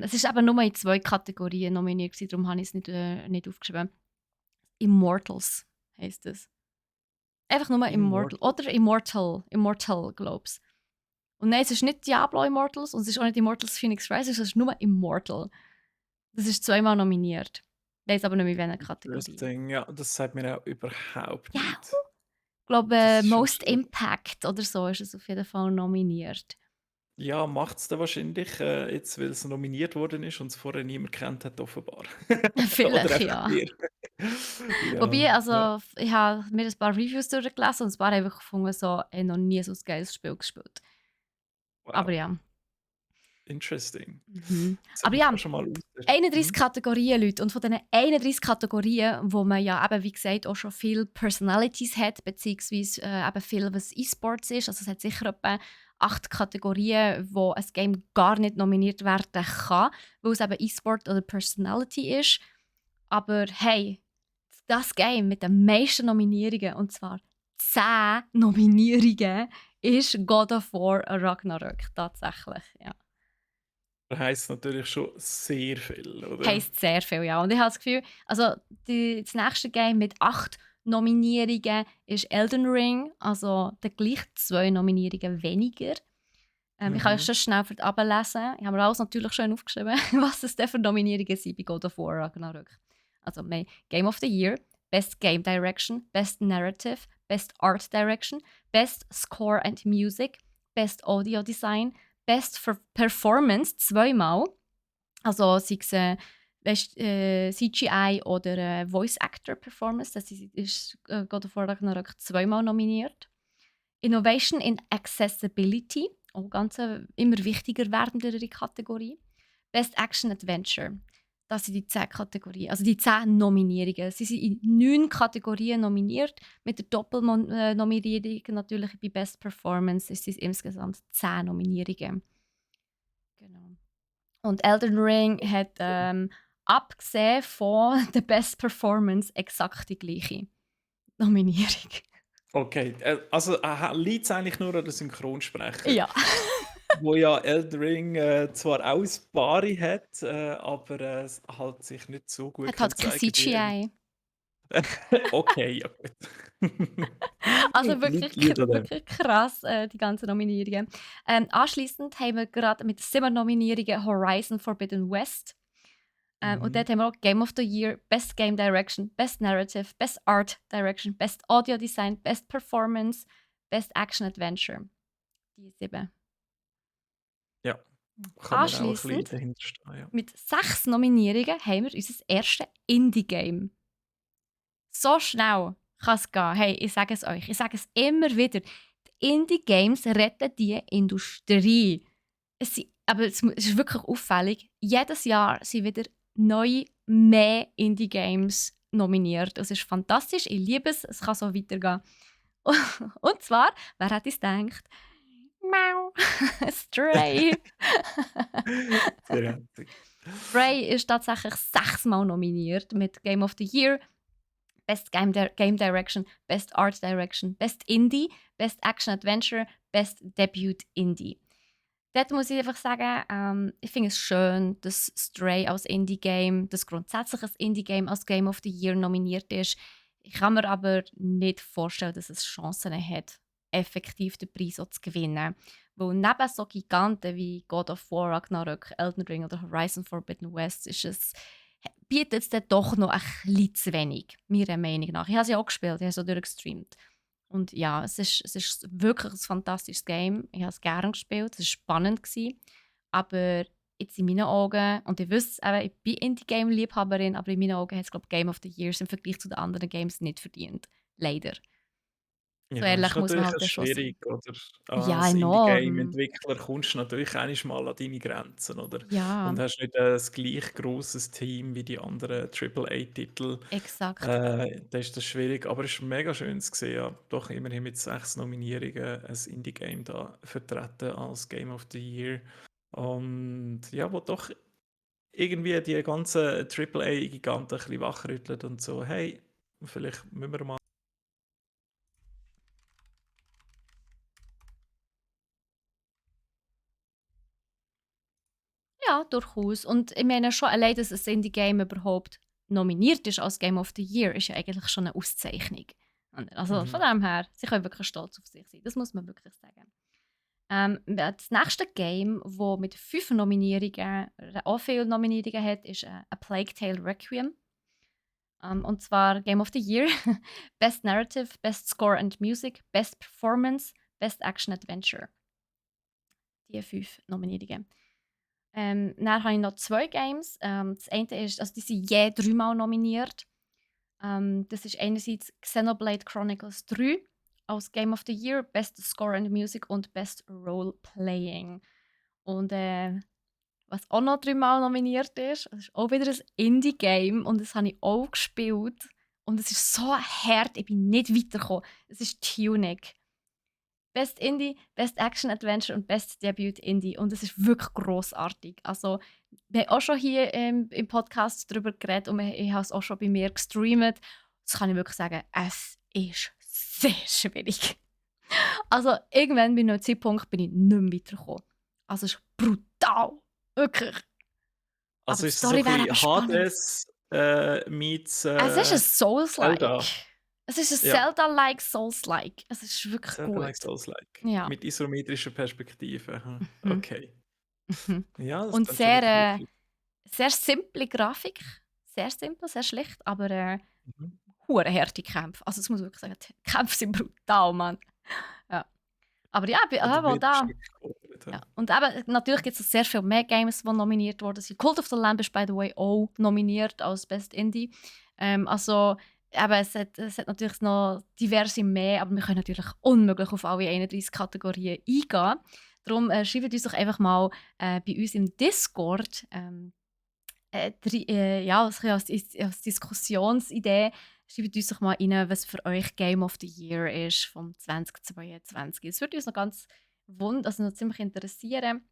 Es ist eben nur in 2 Kategorien nominiert gewesen, darum habe ich es nicht aufgeschrieben. Immortals heisst es. Einfach nur Immortal. Immortal. Oder Immortal, glaube ich. Und nein, es ist nicht Diablo Immortals und es ist auch nicht Immortals Phoenix Rising, es ist nur Immortal. Das ist zweimal nominiert. Ich weiß aber nicht mehr, in welcher Kategorie. Interesting. Ja, das sagt mir auch überhaupt Ja, nicht. ich glaube, Das ist schon Most schwierig. Impact oder so ist es auf jeden Fall nominiert. Ja, macht es dann wahrscheinlich, jetzt, weil es nominiert worden ist und es vorher niemand kennt hat, offenbar. Oder Vielleicht, einfach ja. wir. Ja, Wobei, ja. also, ich habe mir ein paar Reviews durchgelesen und ein paar einfach gefunden, so, ich noch nie so ein geiles Spiel gespielt. Aber Wow, ja. interesting. Mhm. Das Aber habe ich ja, auch schon mal austesten. 31 Mhm. Kategorien, Leute. Und von diesen 31 Kategorien, wo man ja eben, wie gesagt, auch schon viele Personalities hat, beziehungsweise eben viel, was E-Sports ist, also es hat sicher etwa 8 Kategorien, wo ein Game gar nicht nominiert werden kann, weil es eben E-Sport oder Personality ist. Aber hey, das Game mit den meisten Nominierungen, und zwar 10 Nominierungen, ist God of War Ragnarök. Tatsächlich, ja. Das heisst natürlich schon sehr viel, oder? Heisst sehr viel, ja. Und ich habe das Gefühl, also das nächste Game mit 8 Nominierungen ist Elden Ring, also der gleich 2 Nominierungen weniger. Ich kann euch Mhm. schon schnell für ablesen. Ich habe mir alles natürlich schön aufgeschrieben, was es denn für Nominierungen sind bei God of War Ragnarök. Also wir haben Game of the Year, Best Game Direction, Best Narrative, Best Art Direction, Best Score and Music, Best Audio Design, Best Performance zweimal. Also sei es CGI oder Voice Actor Performance. Das ist God of War Ragnarök zweimal nominiert. Innovation in Accessibility, auch ganz eine immer wichtiger werdendere Kategorie. Best Action Adventure. Das sind die 10 Kategorien, also die 10 Nominierungen. Sie sind in 9 Kategorien nominiert. Mit der Doppelnominierung natürlich bei Best Performance ist es insgesamt 10 Nominierungen. Genau. Und Elden Ring hat abgesehen von der Best Performance exakt die gleiche Nominierung. Okay, also liegt es eigentlich nur an den Synchronsprecher, Ja. wo ja Elden Ring zwar auch ein Bari hat, aber es halt sich nicht so gut Hat kann halt kein zeigen wie. CGI. Okay, ja gut. Also wirklich, Liegt an dem. wirklich krass, die ganzen Nominierungen. Anschliessend haben wir gerade mit 7 Nominierungen Horizon Forbidden West. Und Mhm. dort haben wir auch Game of the Year, Best Game Direction, Best Narrative, Best Art Direction, Best Audio Design, Best Performance, Best Action Adventure. Die 7. Ja, kann man auch ein bisschen Anschliessend, dahinter stehen, ja. mit 6 Nominierungen, haben wir unser erstes Indie-Game. So schnell kann es gehen. Hey, ich sage es euch. Ich sage es immer wieder. Die Indie-Games retten die Industrie. Aber es ist wirklich auffällig. Jedes Jahr sind wieder neue, mehr Indie-Games nominiert. Das ist fantastisch. Ich liebe es. Es kann so weitergehen. Und zwar, wer hätte es gedacht? Mau. Stray. Sehr herzig. Stray ist tatsächlich 6-mal nominiert mit Game of the Year, Best Game Direction, Best Art Direction, Best Indie, Best Action Adventure, Best Debut Indie. Dort muss ich einfach sagen, ich finde es schön, dass Stray als Indie-Game, dass grundsätzlich ein Indie-Game als Game of the Year nominiert ist. Ich kann mir aber nicht vorstellen, dass es Chancen hat, effektiv den Preis auch zu gewinnen. Weil neben so Giganten wie God of War, Ragnarök, Elden Ring oder Horizon Forbidden West bietet es dann doch noch ein bisschen zu wenig, meiner Meinung nach. Ich habe es ja auch gespielt, ich habe es auch durchgestreamt. Und ja, es ist wirklich ein fantastisches Game. Ich habe es gerne gespielt, es war spannend. Aber jetzt in meinen Augen, und ihr wisst, eben, ich bin Indie-Game-Liebhaberin, aber in meinen Augen hat es, glaube ich, Game of the Year im Vergleich zu den anderen Games nicht verdient. Leider. So Ja, ist ehrlich muss man natürlich halt auch dann schon sein. schwierig, oder? Ja, Als enorm. Indie-Game-Entwickler kommst du natürlich einmal an deine Grenzen, oder? Ja, Und hast nicht das gleich grosses Team wie die anderen AAA-Titel. exakt. Da ist das schwierig, aber es ist mega schön zu sehen, ja, doch immerhin mit 6 Nominierungen ein Indie-Game da vertreten als Game of the Year. Und ja, wo doch irgendwie die ganzen AAA-Giganten ein bisschen wachrüttelt und so, hey, vielleicht müssen wir mal. Ja, durchaus. Und ich meine schon allein, dass ein Indie-Game überhaupt nominiert ist als Game of the Year, ist ja eigentlich schon eine Auszeichnung. Also von Mhm. dem her, sie können wirklich stolz auf sich sein. Das muss man wirklich sagen. Das nächste Game, das mit 5 Nominierungen, auch viele Nominierungen hat, ist A Plague Tale Requiem. Und zwar Game of the Year, Best Narrative, Best Score and Music, Best Performance, Best Action Adventure. Die 5 Nominierungen. Dann habe ich noch 2 Games. Das eine ist, also die sind je 3-mal nominiert. Das ist einerseits Xenoblade Chronicles 3 als Game of the Year, Best Score and Music und Best Role Playing. Und was auch noch 3-mal nominiert ist, das ist auch wieder ein Indie-Game und das habe ich auch gespielt. Und es ist so hart, ich bin nicht weitergekommen. Es ist Tunic. Best Indie, Best Action Adventure und Best Debut Indie. Und es ist wirklich grossartig. Also, wir haben auch schon hier im Podcast darüber geredet und ich habe es auch schon bei mir gestreamt. Das kann ich wirklich sagen, es ist sehr schwierig. Also, irgendwann bei einem Zeitpunkt bin ich nicht mehr weitergekommen. Also, es ist brutal. Wirklich. Aber Also die ist es so Story ein wäre bisschen eben spannend. Hades meets Es ist ein Souls-like. Zelda. Es ist ein Ja, Zelda-like, Souls-like. Es ist wirklich Zelda gut. like Souls-like. Ja. Mit isometrischer Perspektive. Mhm. Okay. Mhm. Ja, das Und klingt schon wirklich lustig. sehr simple Grafik. Sehr simpel, sehr schlicht, aber Mhm. hure harte Kämpfe. Also das muss ich wirklich sagen, die Kämpfe sind brutal, Mann. Ja. Aber ja, Oder aber wird da. schick gekoppelt. Ja. Und eben, natürlich gibt es sehr viele mehr Games, die nominiert worden sind. Cult of the Lamb ist, by the way, auch nominiert als Best Indie. Also, eben, es hat natürlich noch diverse mehr, aber wir können natürlich unmöglich auf alle 31 Kategorien eingehen. Darum schreibt uns doch einfach mal bei uns im Discord ja, als Diskussionsidee, schreibt uns doch mal rein, was für euch Game of the Year ist vom 2022. Es würde uns noch ganz also noch ziemlich interessieren,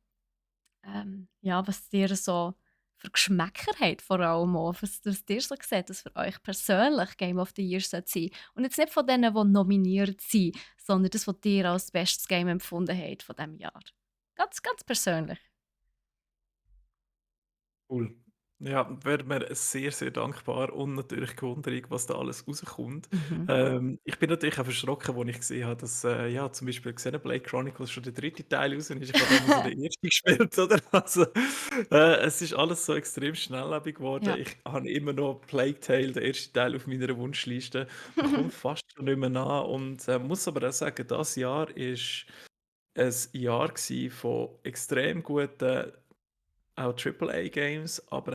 ja, was ihr so für Geschmäcker habt, vor allem auch, was ihr so seht, was für euch persönlich Game of the Year sollte sein. Und jetzt nicht von denen, die nominiert sind, sondern das, was ihr als bestes Game empfunden habt von diesem Jahr. Ganz, ganz persönlich. Cool. Ja, wäre mir sehr, sehr dankbar und natürlich gewundert, was da alles rauskommt. Mhm. Ich bin natürlich auch erschrocken, als ich gesehen habe, dass ja, zum Beispiel Xenoblade Chronicles schon der dritte Teil raus ist. Ich habe damals so den ersten gespielt, oder? Also, es ist alles so extrem schnelllebig geworden. Ja. Ich habe immer noch Plague Tale, den ersten Teil, auf meiner Wunschliste. Man kommt fast schon nicht mehr nach und muss aber auch sagen, das Jahr ist ein Jahr gewesen von extrem guten auch AAA-Games, aber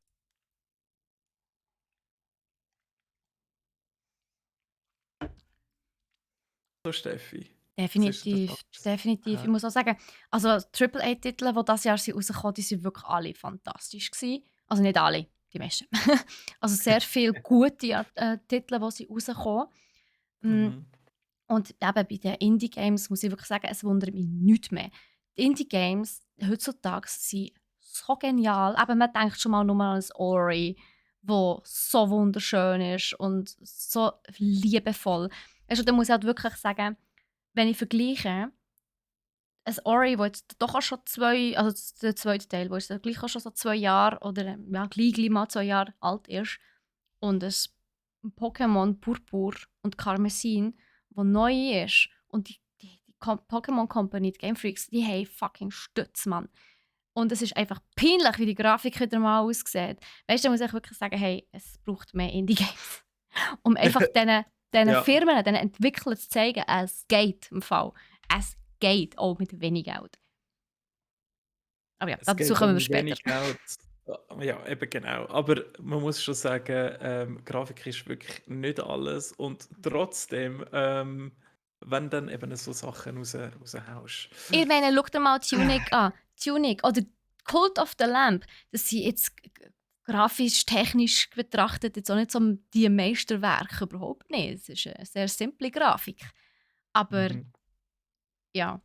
so Steffi, was ist das Definitiv, anders? definitiv. Ich Hä? muss auch sagen, also Triple-A-Titel, die dieses Jahr sind rausgekommen sind, die sind wirklich alle fantastisch gewesen. Also nicht alle, die meisten. Also sehr viele gute Titel, die sind rausgekommen. Mm, Mhm. Und eben bei den Indie-Games muss ich wirklich sagen, es wundert mich nicht mehr. Die Indie-Games heutzutage sind so genial. Eben, man denkt schon mal nur an das Ori, wo so wunderschön ist und so liebevoll. Also da muss ich halt wirklich sagen, wenn ich vergleiche, ein Ori, wo jetzt doch auch schon also der zweite Teil, wo jetzt gleich auch schon so 2 Jahre oder ja, gleich mal 2 Jahre alt ist, und ein Pokémon Purpur und Karmesin, wo neu ist, und die Pokémon Company, die Game Freaks, die haben fucking Stütz, Mann. Und es ist einfach peinlich, wie die Grafik wieder mal aussieht. Weißt du, da muss ich wirklich sagen, hey, es braucht mehr Indie-Games. Um einfach diesen Ja, Firmen, diesen Entwicklern zu zeigen, es geht im Fall. Es geht auch mit wenig Geld. Aber ja, es dazu geht auch kommen wir um später. wenig Geld. Ja, eben genau. Aber man muss schon sagen, Grafik ist wirklich nicht alles und trotzdem, wenn dann eben so Sachen raushaust. Ich meine, schau dir mal Tunic an. Tunic oder Cult of the Lamb. Das sind jetzt grafisch, technisch betrachtet jetzt auch nicht so die Meisterwerke. Überhaupt nicht. Es ist eine sehr simple Grafik. Aber Mhm. ja.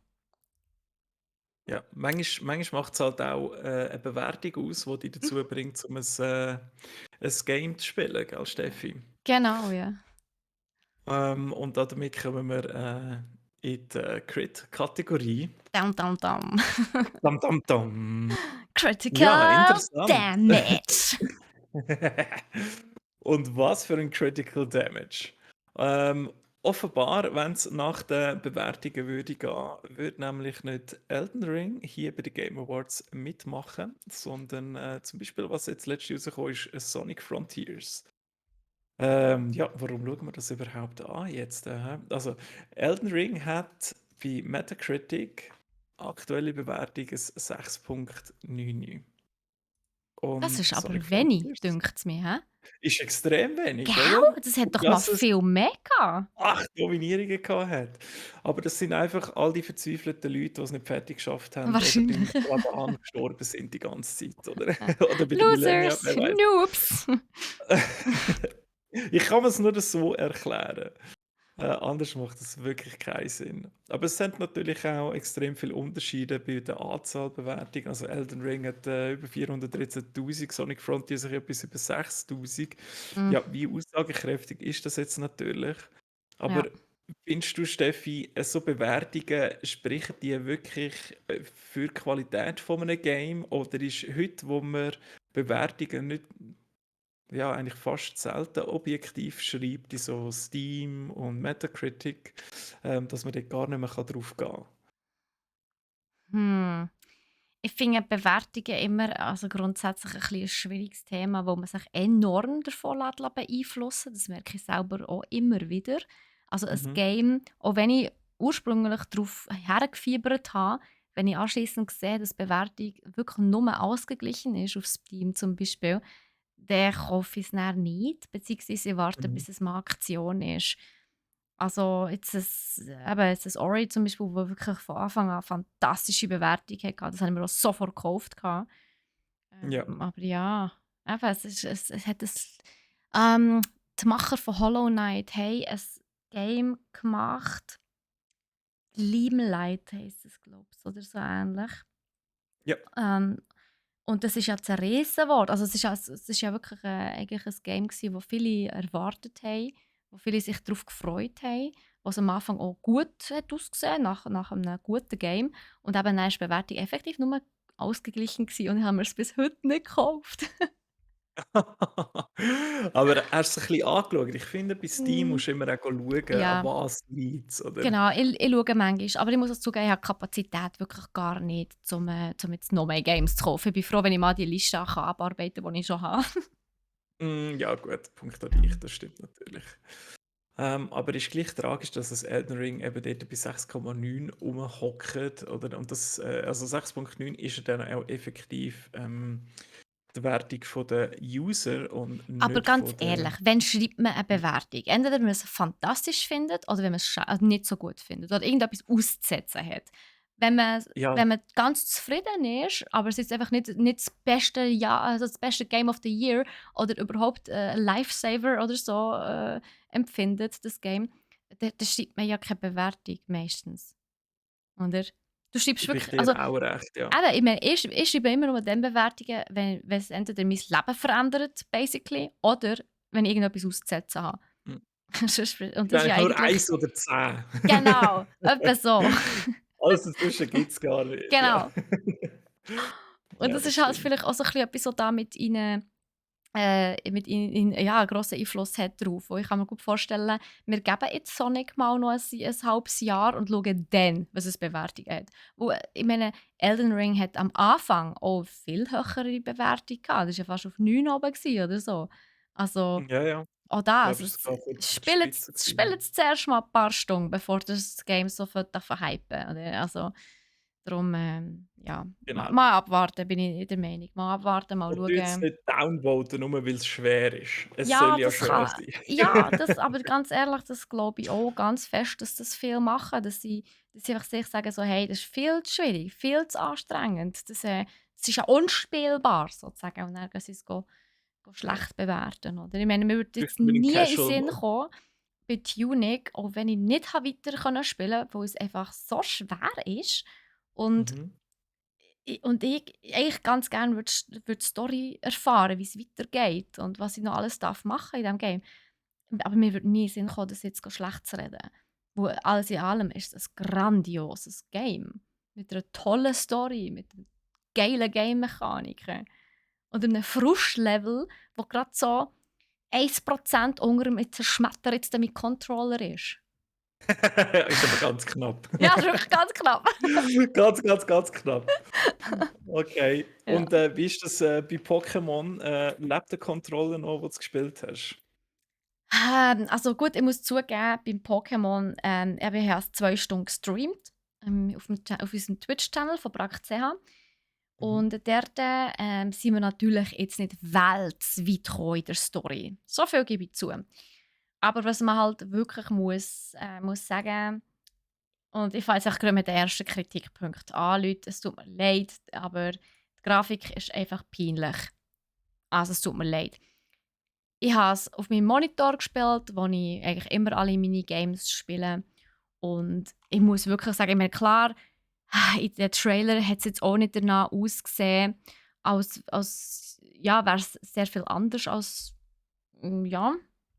Ja, manchmal macht es halt auch eine Bewertung aus, die dich dazu bringt, um ein Game zu spielen, gell, Steffi? Genau, ja. Und damit kommen wir in die Crit-Kategorie. Dam, dam, dam. Dam, dam, dam. Ja, Critical interessant. Damage. Und was für ein Critical Damage. Offenbar, wenn es nach den Bewertungen würde gehen, würde nämlich nicht Elden Ring hier bei den Game Awards mitmachen, sondern zum Beispiel, was jetzt letztes rausgekommen ist, Sonic Frontiers. Ja, warum schauen wir das überhaupt an jetzt? Also, Elden Ring hat bei Metacritic aktuelle Bewertung ein 6,99. Das Und ist aber Sonic wenig, Frontiers dünkt es mir. Hä? ist extrem wenig, Gell? oder? Das hat doch mal Dass es viel mehr gehabt. 8 Nominierungen gehabt hat. Aber das sind einfach all die verzweifelten Leute, die es nicht fertig geschafft haben oder beim Wahrscheinlich. Laban gestorben sind die ganze Zeit, oder? Oder bei der Millennium, Losers, wer weiß. Noobs. Ich kann es nur so erklären. Anders macht das wirklich keinen Sinn. Aber es sind natürlich auch extrem viele Unterschiede bei der Anzahl Bewertungen. Also Elden Ring hat über 413'000, Sonic Frontier sich etwas über 6'000. Mm, Ja, wie aussagekräftig ist das jetzt natürlich? Aber ja. findest du, Steffi, so Bewertungen, sprechen die wirklich für die Qualität von einem Game? Oder ist heute, wo man Bewertungen nicht, ja, eigentlich fast selten objektiv schreibt, in so Steam und Metacritic, dass man dort gar nicht mehr drauf gehen kann? Hm. Ich finde Bewertungen immer also grundsätzlich ein, bisschen ein schwieriges Thema, wo man sich enorm davon beeinflussen lässt. Das merke ich selber auch immer wieder. Also ein Mhm. Game, auch wenn ich ursprünglich darauf hergefiebert habe, wenn ich anschließend sehe, dass die Bewertung wirklich nur ausgeglichen ist, auf Steam zum Beispiel, dann kaufe ich es dann nicht, beziehungsweise ich warte, Mhm. bis es mal Aktion ist. Also jetzt ein Ori zum Beispiel, wo wirklich von Anfang an fantastische Bewertung hatte, das habe ich mir auch sofort gekauft. Ja. Aber ja, eben, es hat ähm, die Macher von Hollow Knight haben ein Game gemacht, Limelight heisst es, glaube ich, oder so ähnlich. Ja. Ähm, und das ist ja zerrissen worden. Also es ist ja wirklich eigentlich ein Game gewesen, das viele erwartet haben, wo viele sich darauf gefreut haben, was am Anfang auch gut hat ausgesehen, nach einem guten Game. Und eben dann ist die Bewertung effektiv nur ausgeglichen gewesen und ich habe mir es bis heute nicht gekauft. Aber hast du es ein bisschen angeschaut? Ich finde, bei Steam Mm, musst du immer auch schauen, an ja, was liegt's, oder? genau. Ich schaue manchmal. Aber ich muss auch zugeben, ich habe die Kapazität wirklich gar nicht, um jetzt noch mehr Games zu kaufen. Ich bin froh, wenn ich mal die Liste abarbeiten kann, die ich schon habe. Ja gut, Punkt an Ja. dich, das stimmt natürlich. Aber ist gleich tragisch, dass das Elden Ring eben dort bei 6,9 rumhockt, oder? Und das, also 6,9 ist ja dann auch effektiv die Wertung von der User und Aber nicht ganz von der. ehrlich, wenn schreibt man eine Bewertung? Entweder wenn man es fantastisch findet oder wenn man es nicht so gut findet oder irgendetwas auszusetzen hat. Ja, Wenn man ganz zufrieden ist, aber es ist einfach nicht das beste Jahr, also das beste Game of the Year oder überhaupt ein Lifesaver oder so empfindet, das Game, dann schreibt man ja keine Bewertung meistens. Oder? Du schreibst gebe ich wirklich, dir also auch recht, ja. eben, ich meine, ich schreibe immer nur dann Bewertungen, wenn es entweder mein Leben verändert, basically, oder wenn ich irgendetwas auszusetzen habe. Hm. Und Gibt das ist ja eigentlich nur eigentlich eins oder 10. genau, etwa so. Alles dazwischen gibt es gar nicht, ja. Genau. Und Ja, das das ist halt stimmt. vielleicht auch so ein bisschen etwas, was da ja, einen grossen Einfluss hat darauf. Und ich kann mir gut vorstellen, wir geben jetzt Sonic mal noch ein halbes Jahr und schauen dann, was es Bewertung hat. Wo, ich meine, Elden Ring hat am Anfang auch viel höhere Bewertung gehabt. Das war ja fast auf 9 oben gewesen oder so. Also Ja, ja. auch Ich das. glaube, es war sogar kurz an der Spielt Spitze gewesen. es zuerst mal ein paar Stunden, bevor das Game so hypen. Oder? Also, darum, ja, Genau. mal abwarten, bin ich der Meinung. Mal abwarten, mal Und du jetzt schauen. nicht downvoten, nur weil es schwer ist. Es soll Ja, ja das schwer kann sein. ja, das aber ganz ehrlich, das glaube ich auch ganz fest, dass das viele machen, dass sie einfach sich sagen so: „Hey, das ist viel zu schwierig, viel zu anstrengend. Das ist ja unspielbar sozusagen.“ Und dann gehen sie es Ja. schlecht bewerten, oder? Ich meine, mir würde Vielleicht jetzt mit dem nie in den Casual Sinn Mode. kommen, bei Tunic, auch wenn ich nicht weiter spielen konnte, weil es einfach so schwer ist und Mhm. ich eigentlich ganz gerne würde die Story erfahren, wie es weitergeht und was ich noch alles machen darf in diesem Game. Aber mir würde nie in den Sinn kommen, das jetzt schlecht zu reden. Weil alles in allem ist es ein grandioses Game. Mit einer tollen Story, mit geilen Game-Mechaniken. Und einem Frustlevel, wo gerade so 1% unter dem «Jetzt zerschmetter jetzt mit Controller» ist. Ist aber ganz knapp. Ja, das ist wirklich ganz knapp. Ganz, ganz, ganz knapp. Okay. Ja. Und wie ist das bei Pokémon? Lebt der Controller noch, wo du gespielt hast? Also gut, ich muss zugeben, beim Pokémon, ich habe es 2 Stunden gestreamt, auf unserem Twitch-Channel von brack.ch. Mhm. Und dort sind wir natürlich jetzt nicht weltweit gekommen in der Story. So viel gebe ich zu. Aber was man halt wirklich muss sagen, und ich fange jetzt auch gerade mit den ersten Kritikpunkt an, Leute, es tut mir leid, aber die Grafik ist einfach peinlich. Also es tut mir leid. Ich habe es auf meinem Monitor gespielt, wo ich eigentlich immer alle meine Games spiele. Und ich muss wirklich sagen, ich meine, klar, in den Trailer hat es jetzt auch nicht danach ausgesehen, als ja, wäre es sehr viel anders als ja,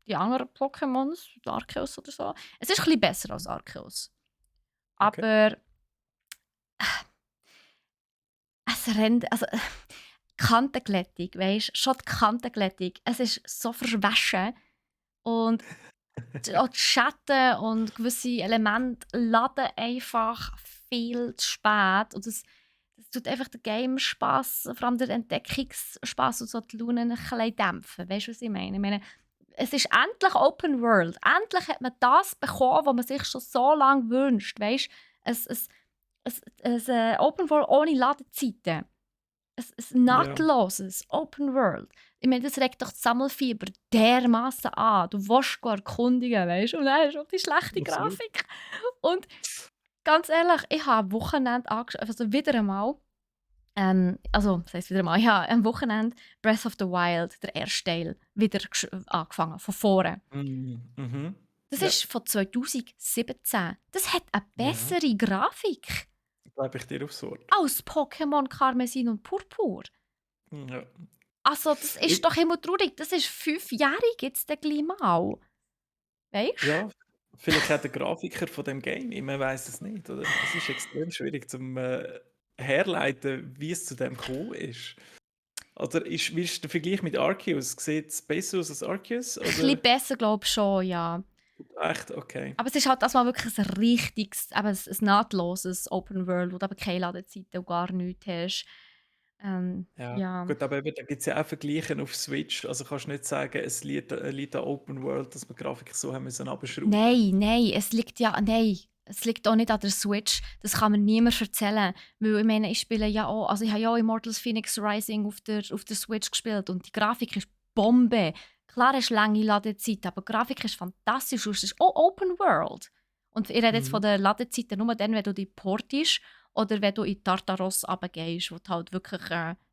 die anderen Pokémons, Arceus oder so. Es ist ein bisschen besser als Arceus. Okay. Aber es rennt, also Kantenglättung, weißt du, schon die Kantenglättung, es ist so verschwaschen und auch die Schatten und gewisse Elemente laden einfach viel zu spät und das tut einfach den Game-Spass, vor allem den Entdeckungsspass und so die Laune ein bisschen dämpfen. Weißt du, was ich meine? Ich meine, es ist endlich Open World. Endlich hat man das bekommen, was man sich schon so lange wünscht. Weißt du, ein Open World ohne Ladezeiten. Ein Ja, nahtloses Open World. Ich meine, das regt doch das Sammelfieber dermaßen an. Du willst go erkundigen, weißt du? Und dann hast du auch die schlechte absolut. Grafik. Und ganz ehrlich, ich habe am Wochenende also wieder einmal, also das heisst wieder einmal, ich habe am Wochenende Breath of the Wild, der erste Teil, wieder angefangen, von vorne. Mhm. Das Ja, ist von 2017. Das hat eine ja, bessere Grafik gebe ich dir aufs Wort. als Pokémon Karmesin und Purpur. Ja. Also, das ist Ich, doch immer traurig. Das ist 5-jährig jetzt der gleich mal. Weißt ja, vielleicht auch der Grafiker von dem Game, man weiß es nicht, oder? Es ist extrem schwierig zum herleiten, wie es zu dem gekommen ist. Oder wie ist der Vergleich mit Arceus? Sieht es besser aus als Arceus? ein bisschen Oder besser, glaube ich schon, ja. echt? Okay. Aber es ist halt das mal wirklich ein richtiges, eben ein nahtloses Open World, wo du eben keine Ladezeiten und gar nichts hast. Ja, Ja. gut, aber eben, da gibt es ja auch Vergleiche auf Switch. Also kannst du nicht sagen, es liegt an Open World, dass wir die Grafik so haben müssen abschrauben. Nein, es liegt auch nicht an der Switch. Das kann mir niemand erzählen. Weil ich meine, ich spiele ja auch, also ich habe ja auch Immortals Phoenix Rising auf der Switch gespielt und die Grafik ist Bombe. Klar hast du lange Ladezeit, aber die Grafik ist fantastisch und es ist auch Open World. Und ich rede jetzt von Mhm. der Ladezeit nur dann, wenn du die portest oder wenn du in Tartaros runtergehst, wo du halt wirklich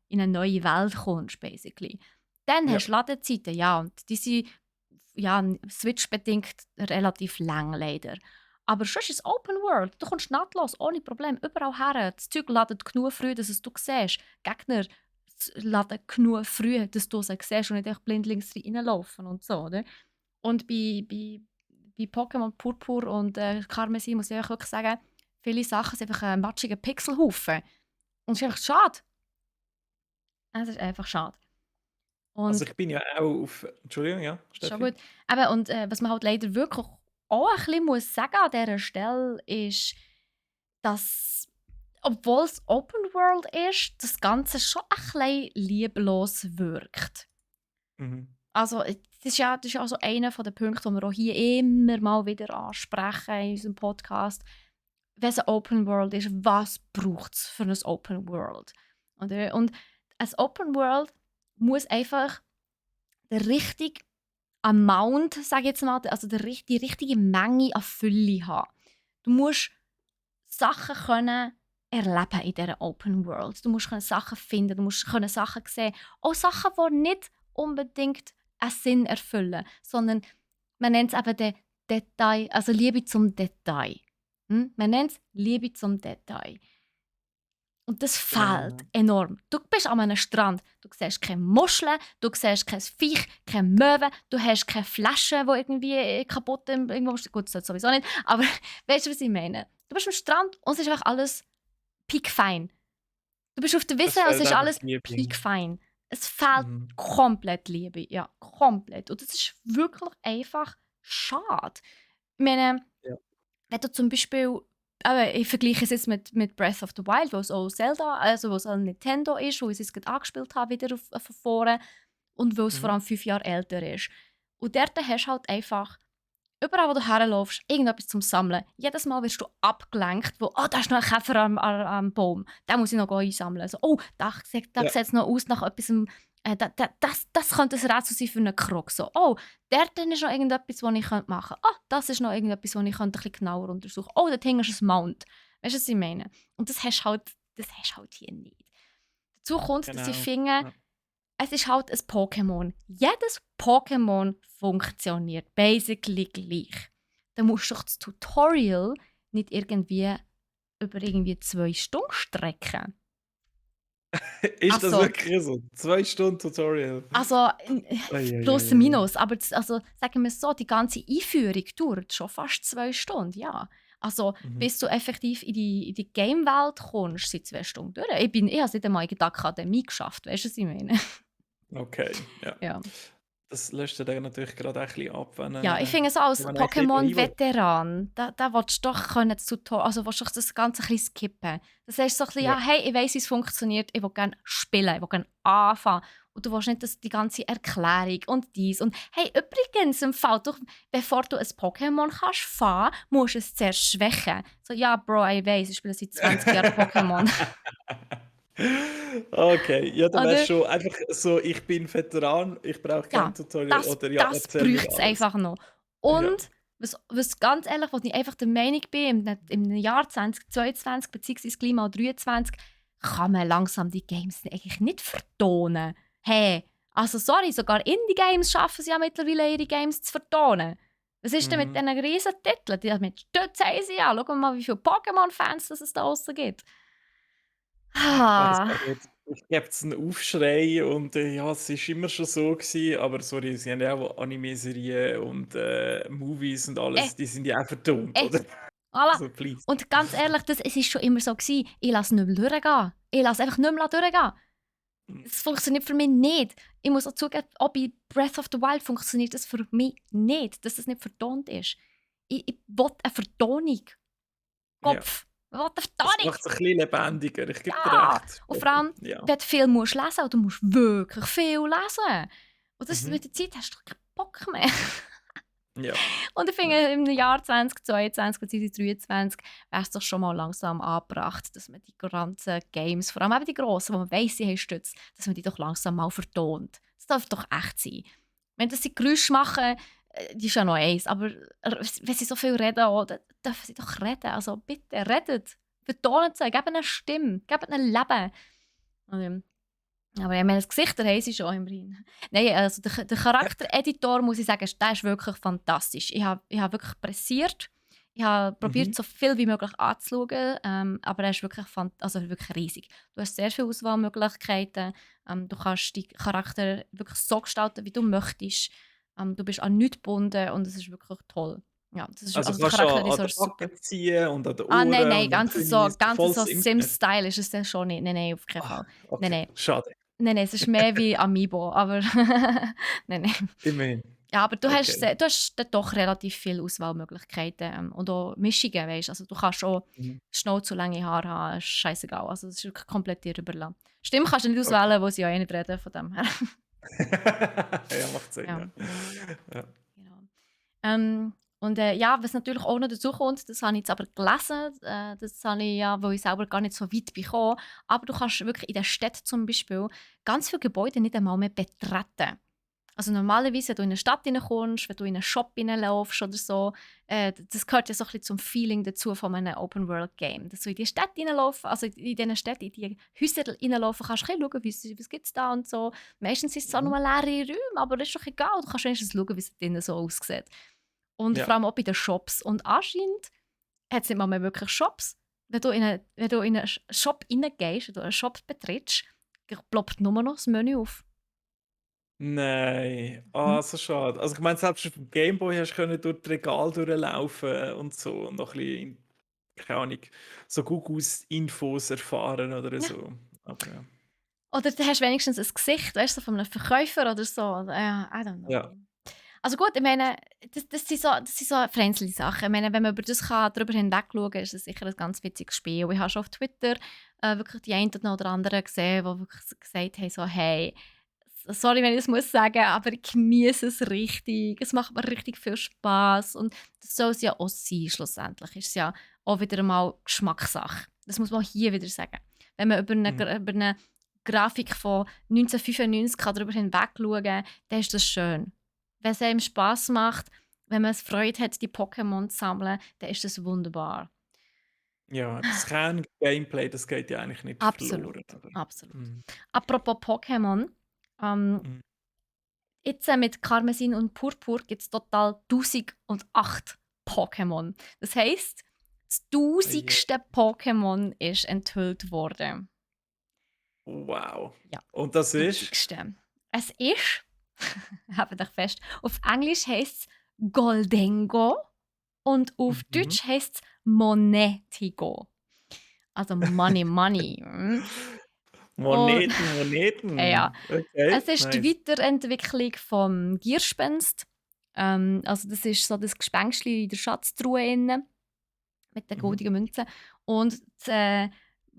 in eine neue Welt kommst, basically. Dann Ja. hast du Ladezeiten, ja, und die sind ja, Switch-bedingt relativ lang leider. Aber sonst ist es Open World. Du kommst nahtlos, ohne Problem, überall her. Das Zeug ladet genug früh, dass es du siehst. Gegner laden genug früh, dass du sie siehst und nicht einfach blindlings reinlaufen und so, oder? Und bei Pokémon Purpur und Karmesin muss ich einfach wirklich sagen, viele Sachen sind einfach ein matschiger Pixelhaufen. Und es ist einfach schade. Es ist einfach schade. Also Und ich bin ja auch auf. Entschuldigung, ja, schon Steffi? gut. Eben, und was man halt leider wirklich auch ein bisschen muss sagen an dieser Stelle ist, dass, obwohl es Open World ist, das Ganze schon ein bisschen lieblos wirkt. Mhm. Also, das ist ja auch so einer der Punkte, den wir auch hier immer mal wieder ansprechen in unserem Podcast. Wenn es ein Open World ist, was braucht es für ein Open World? Oder? Und ein Open World muss einfach der richtige Amount, sage ich jetzt mal, also die richtige Menge an Fülle haben. Du musst Sachen können erleben in dieser Open World. Du musst können Sachen finden, du musst können Sachen sehen. Auch Sachen, die nicht unbedingt einen Sinn erfüllen, sondern man nennt es eben den Detail, also Liebe zum Detail. Man nennt es Liebe zum Detail. Und das fehlt Genau. enorm. Du bist an einem Strand, du siehst keine Muscheln, du siehst kein Viech, keine Möwen, du hast keine Flaschen, die irgendwie kaputt irgendwo gut, das sowieso nicht, aber weißt du, was ich meine? Du bist am Strand und es ist einfach alles piekfein. Du bist auf der Es Wiese und es fehlt ist einfach alles Liebe. piekfein. Es fehlt Mhm. komplett Liebe, ja, komplett. Und das ist wirklich einfach schade. Ich meine, Ja. wenn du zum Beispiel, aber ich vergleiche es jetzt mit Breath of the Wild, wo es auch Zelda, also wo es auch Nintendo ist, wo ich es jetzt gerade angespielt habe, wieder von vorne, und wo es vor Mhm. allem 5 Jahre älter ist. Und dort hast du halt einfach, überall wo du herläufst, irgendetwas zum Sammeln. Jedes Mal wirst du abgelenkt, wo, oh, da ist noch ein Käfer am Baum, den muss ich noch einsammeln. Also, oh, da Ja. sieht es noch aus nach etwas, das könnte ein Rätsel sein für einen Krog. So, oh, dort ist noch irgendetwas, was ich machen könnte. Oh, das ist noch irgendetwas, was ich ein bisschen genauer untersuchen könnte. Oh, dort hinten ist ein Mount. Weißt du, was ich meine? Und das hast du halt hier nicht. Dazu kommt, dass ich Genau. finde, Ja. es ist halt ein Pokémon. Jedes Pokémon funktioniert basically gleich. Dann musst du doch das Tutorial nicht irgendwie über irgendwie 2 Stunden strecken. Ist das Also wirklich so? 2 Stunden Tutorial? also, plus Ei. minus, aber also, sagen wir es so, die ganze Einführung dauert schon fast 2 Stunden, ja. Also, Mhm. bis du effektiv in die Game-Welt kommst, sind 2 Stunden durch. Ich habe es nicht einmal in der Akademie geschafft, weißt du, was ich meine? Okay, ja. Ja. Das löscht ja dann natürlich gerade auch ein bisschen ab, Ja, ich finde so als wenn man eigentlich nicht mehr hin will. Pokémon-Veteran, da willst du doch können das Tutor also willst du doch das Ganze ein bisschen skippen. Das heißt so ein bisschen: Ja. «Ja, hey, ich weiss, wie es funktioniert, ich will gerne spielen, ich will gerne anfangen.» Und du willst nicht die ganze Erklärung und dies und «Hey, übrigens, im Fall, du, bevor du ein Pokémon kannst fangen, musst du es zuerst schwächen.» So: «Ja, Bro, ich weiss, ich spiele seit 20 Jahren Pokémon.» Okay, ja, dann wär's Oder? schon einfach so: «Ich bin Veteran, ich brauche kein Ja, Tutorial» das oder «Ja, das erzähl mir bräuchte es alles.» einfach noch. Ja. Und was ganz ehrlich, was ich einfach der Meinung bin, im Jahr 2022 beziehungsweise gleich mal 23 kann man langsam die Games eigentlich nicht vertonen. Hey, also sorry, sogar Indie-Games schaffen es ja mittlerweile, ihre Games zu vertonen. Was ist denn mit Mhm. diesen riesen Titeln? Die mit Stütz haben sie ja. Schauen wir mal, wie viele Pokémon-Fans es da draussen gibt. Ich weiss Ah, auch nicht. Vielleicht gibt's 'n Aufschrei und, ja, es ist immer schon so gewesen, aber sorry, sie haben ja auch Anime-Serien und, Movies und eh, alles, die sind ja auch vertont, oder? voilà. Also, please. Und ganz ehrlich, es ist schon immer so gewesen. Ich lasse nicht mehr durchgehen. Ich lasse einfach nicht mehr durchgehen. Hm, Es funktioniert für mich nicht. Ich muss auch zugeben, auch bei Breath of the Wild funktioniert das für mich nicht, dass das nicht vertont ist. Ich will eine Vertonung. ja. Kopf. Ich will eine Das Vertonung. macht's 'n bisschen lebendiger, ich gebe dir Ja. recht. Und vor allem, Ja. wenn du viel musst lesen musst, du musst wirklich viel lesen. Und das, Mhm. mit der Zeit hast du keinen Bock mehr. Ja. Und ich Ja. finde, im Jahr 2022 bzw. 2023 wäre es doch schon mal langsam angebracht, dass man die ganzen Games, vor allem eben die grossen, wo man weiss, sie haben Stütze, dass man die doch langsam mal vertont. Das darf doch echt sein. Wenn das sie Geräusche machen, die ist ja noch eins, aber wenn sie so viel reden, auch, dann dürfen sie doch reden. Also bitte, redet. Vertonen sie, gebt ihnen eine Stimme, gebt ihnen Leben. Ähm, aber ich meine, das Gesicht haben sie schon immerhin. Nein, also der Charaktereditor, muss ich sagen, der ist wirklich fantastisch. Ich habe wirklich pressiert. Ich habe Mhm. probiert, so viel wie möglich anzuschauen, aber er ist wirklich, also wirklich riesig. Du hast sehr viele Auswahlmöglichkeiten. Du kannst die Charakter wirklich so gestalten, wie du möchtest. Du bist an nichts gebunden und es ist wirklich toll. Ja, das ist, Also, also der kannst du an Charaktereditor der ist super. Backe ziehen und an den Ah, nein, Ohren nein, und am Penis, ganz so volles Internet. Sims-Style ist es dann schon nicht. Nein, nein, auf keinen Ah, Fall. Nein, okay, nein. schade. Nein, nein, es ist mehr wie Amiibo, aber nein, nein. Immerhin. Ja, aber Okay. du hast dann doch relativ viele Auswahlmöglichkeiten, und auch Mischungen, weisst. Also, du kannst auch Mhm. Schnauze und lange Haare haben, ist scheissegal. Also, das ist wirklich komplett dir überlassen. Stimme kannst du nicht Okay. auswählen, wo sie ja eh nicht reden, von dem her. Ja, macht Sinn, Ja, ja. Ja. genau. Und ja, was natürlich auch noch dazu kommt, das habe ich jetzt aber gelesen, das habe ich ja, weil ich selber gar nicht so weit bekomme, aber du kannst wirklich in der Stadt zum Beispiel ganz viele Gebäude nicht einmal mehr betreten. Also normalerweise, wenn du in eine Stadt reinkommst, wenn du in einen Shop reinläufst oder so, das gehört ja so ein bisschen zum Feeling dazu von einem Open-World-Game. Dass du in die Stadt reinlaufen, also in diesen Städten, in die Häuser reinlaufen kannst, du ein bisschen schauen, was gibt es da und so. Meistens sind es zwar Mhm. nur leere Räume, aber das ist doch egal, du kannst wenigstens schauen, wie es drinnen so aussieht. Und Ja. vor allem auch bei den Shops. Und anscheinend hat es nicht mal mehr wirklich Shops. Wenn du in einen Shop reingehst, wenn du einen Shop betrittst, ploppt nur noch das Menü auf. Nein. Mhm. Ah, so schade. Also, ich meine, selbst auf dem Gameboy hast du können durch die Regale durchlaufen und so und noch ein bisschen, keine Ahnung, so Gugus-Infos erfahren oder Ja. so. Aber ja. Oder du hast wenigstens ein Gesicht, weißt du, so von einem Verkäufer oder so. Ja, I don't Ja. know. Also gut, ich meine, das sind so Fränzli-Sachen. Ich meine, wenn man über das darüber hinwegschauen kann, ist es sicher ein ganz witziges Spiel. Ich habe schon auf Twitter wirklich die einen oder anderen gesehen, die wirklich so gesagt haben, so, hey, sorry, wenn ich das muss sagen, aber ich genieße es richtig. Es macht mir richtig viel Spaß und das soll es ja auch sein, schlussendlich. Ist es ja auch wieder einmal Geschmackssache. Das muss man hier wieder sagen. Wenn man Mhm. über eine Grafik von 1995 kann darüber hinweg schauen kann, dann ist das schön. Wenn es einem Spass macht, wenn man Freude hat, die Pokémon zu sammeln, dann ist das wunderbar. Ja, das Kern-Gameplay, das geht ja eigentlich nicht Absolut, verloren, oder? absolut. Mhm. Apropos Pokémon, Ähm, Mhm. Jetzt mit Karmesin und Purpur gibt es total 1008 Pokémon. Das heisst, das Ja. tausigste Pokémon ist enthüllt worden. Wow. Ja, Und das das ist? tausigste. Es ist, habt euch fest, auf Englisch heisst es Goldengo und auf Mhm. Deutsch heisst es Monetigo. Also Money, Money. Und Moneten, ja, Moneten. Okay, es ist die nice. Weiterentwicklung vom Gierspenst. Also das ist so das Gespenstchen in der Schatztruhe innen mit den Mhm. goldigen Münzen. Und das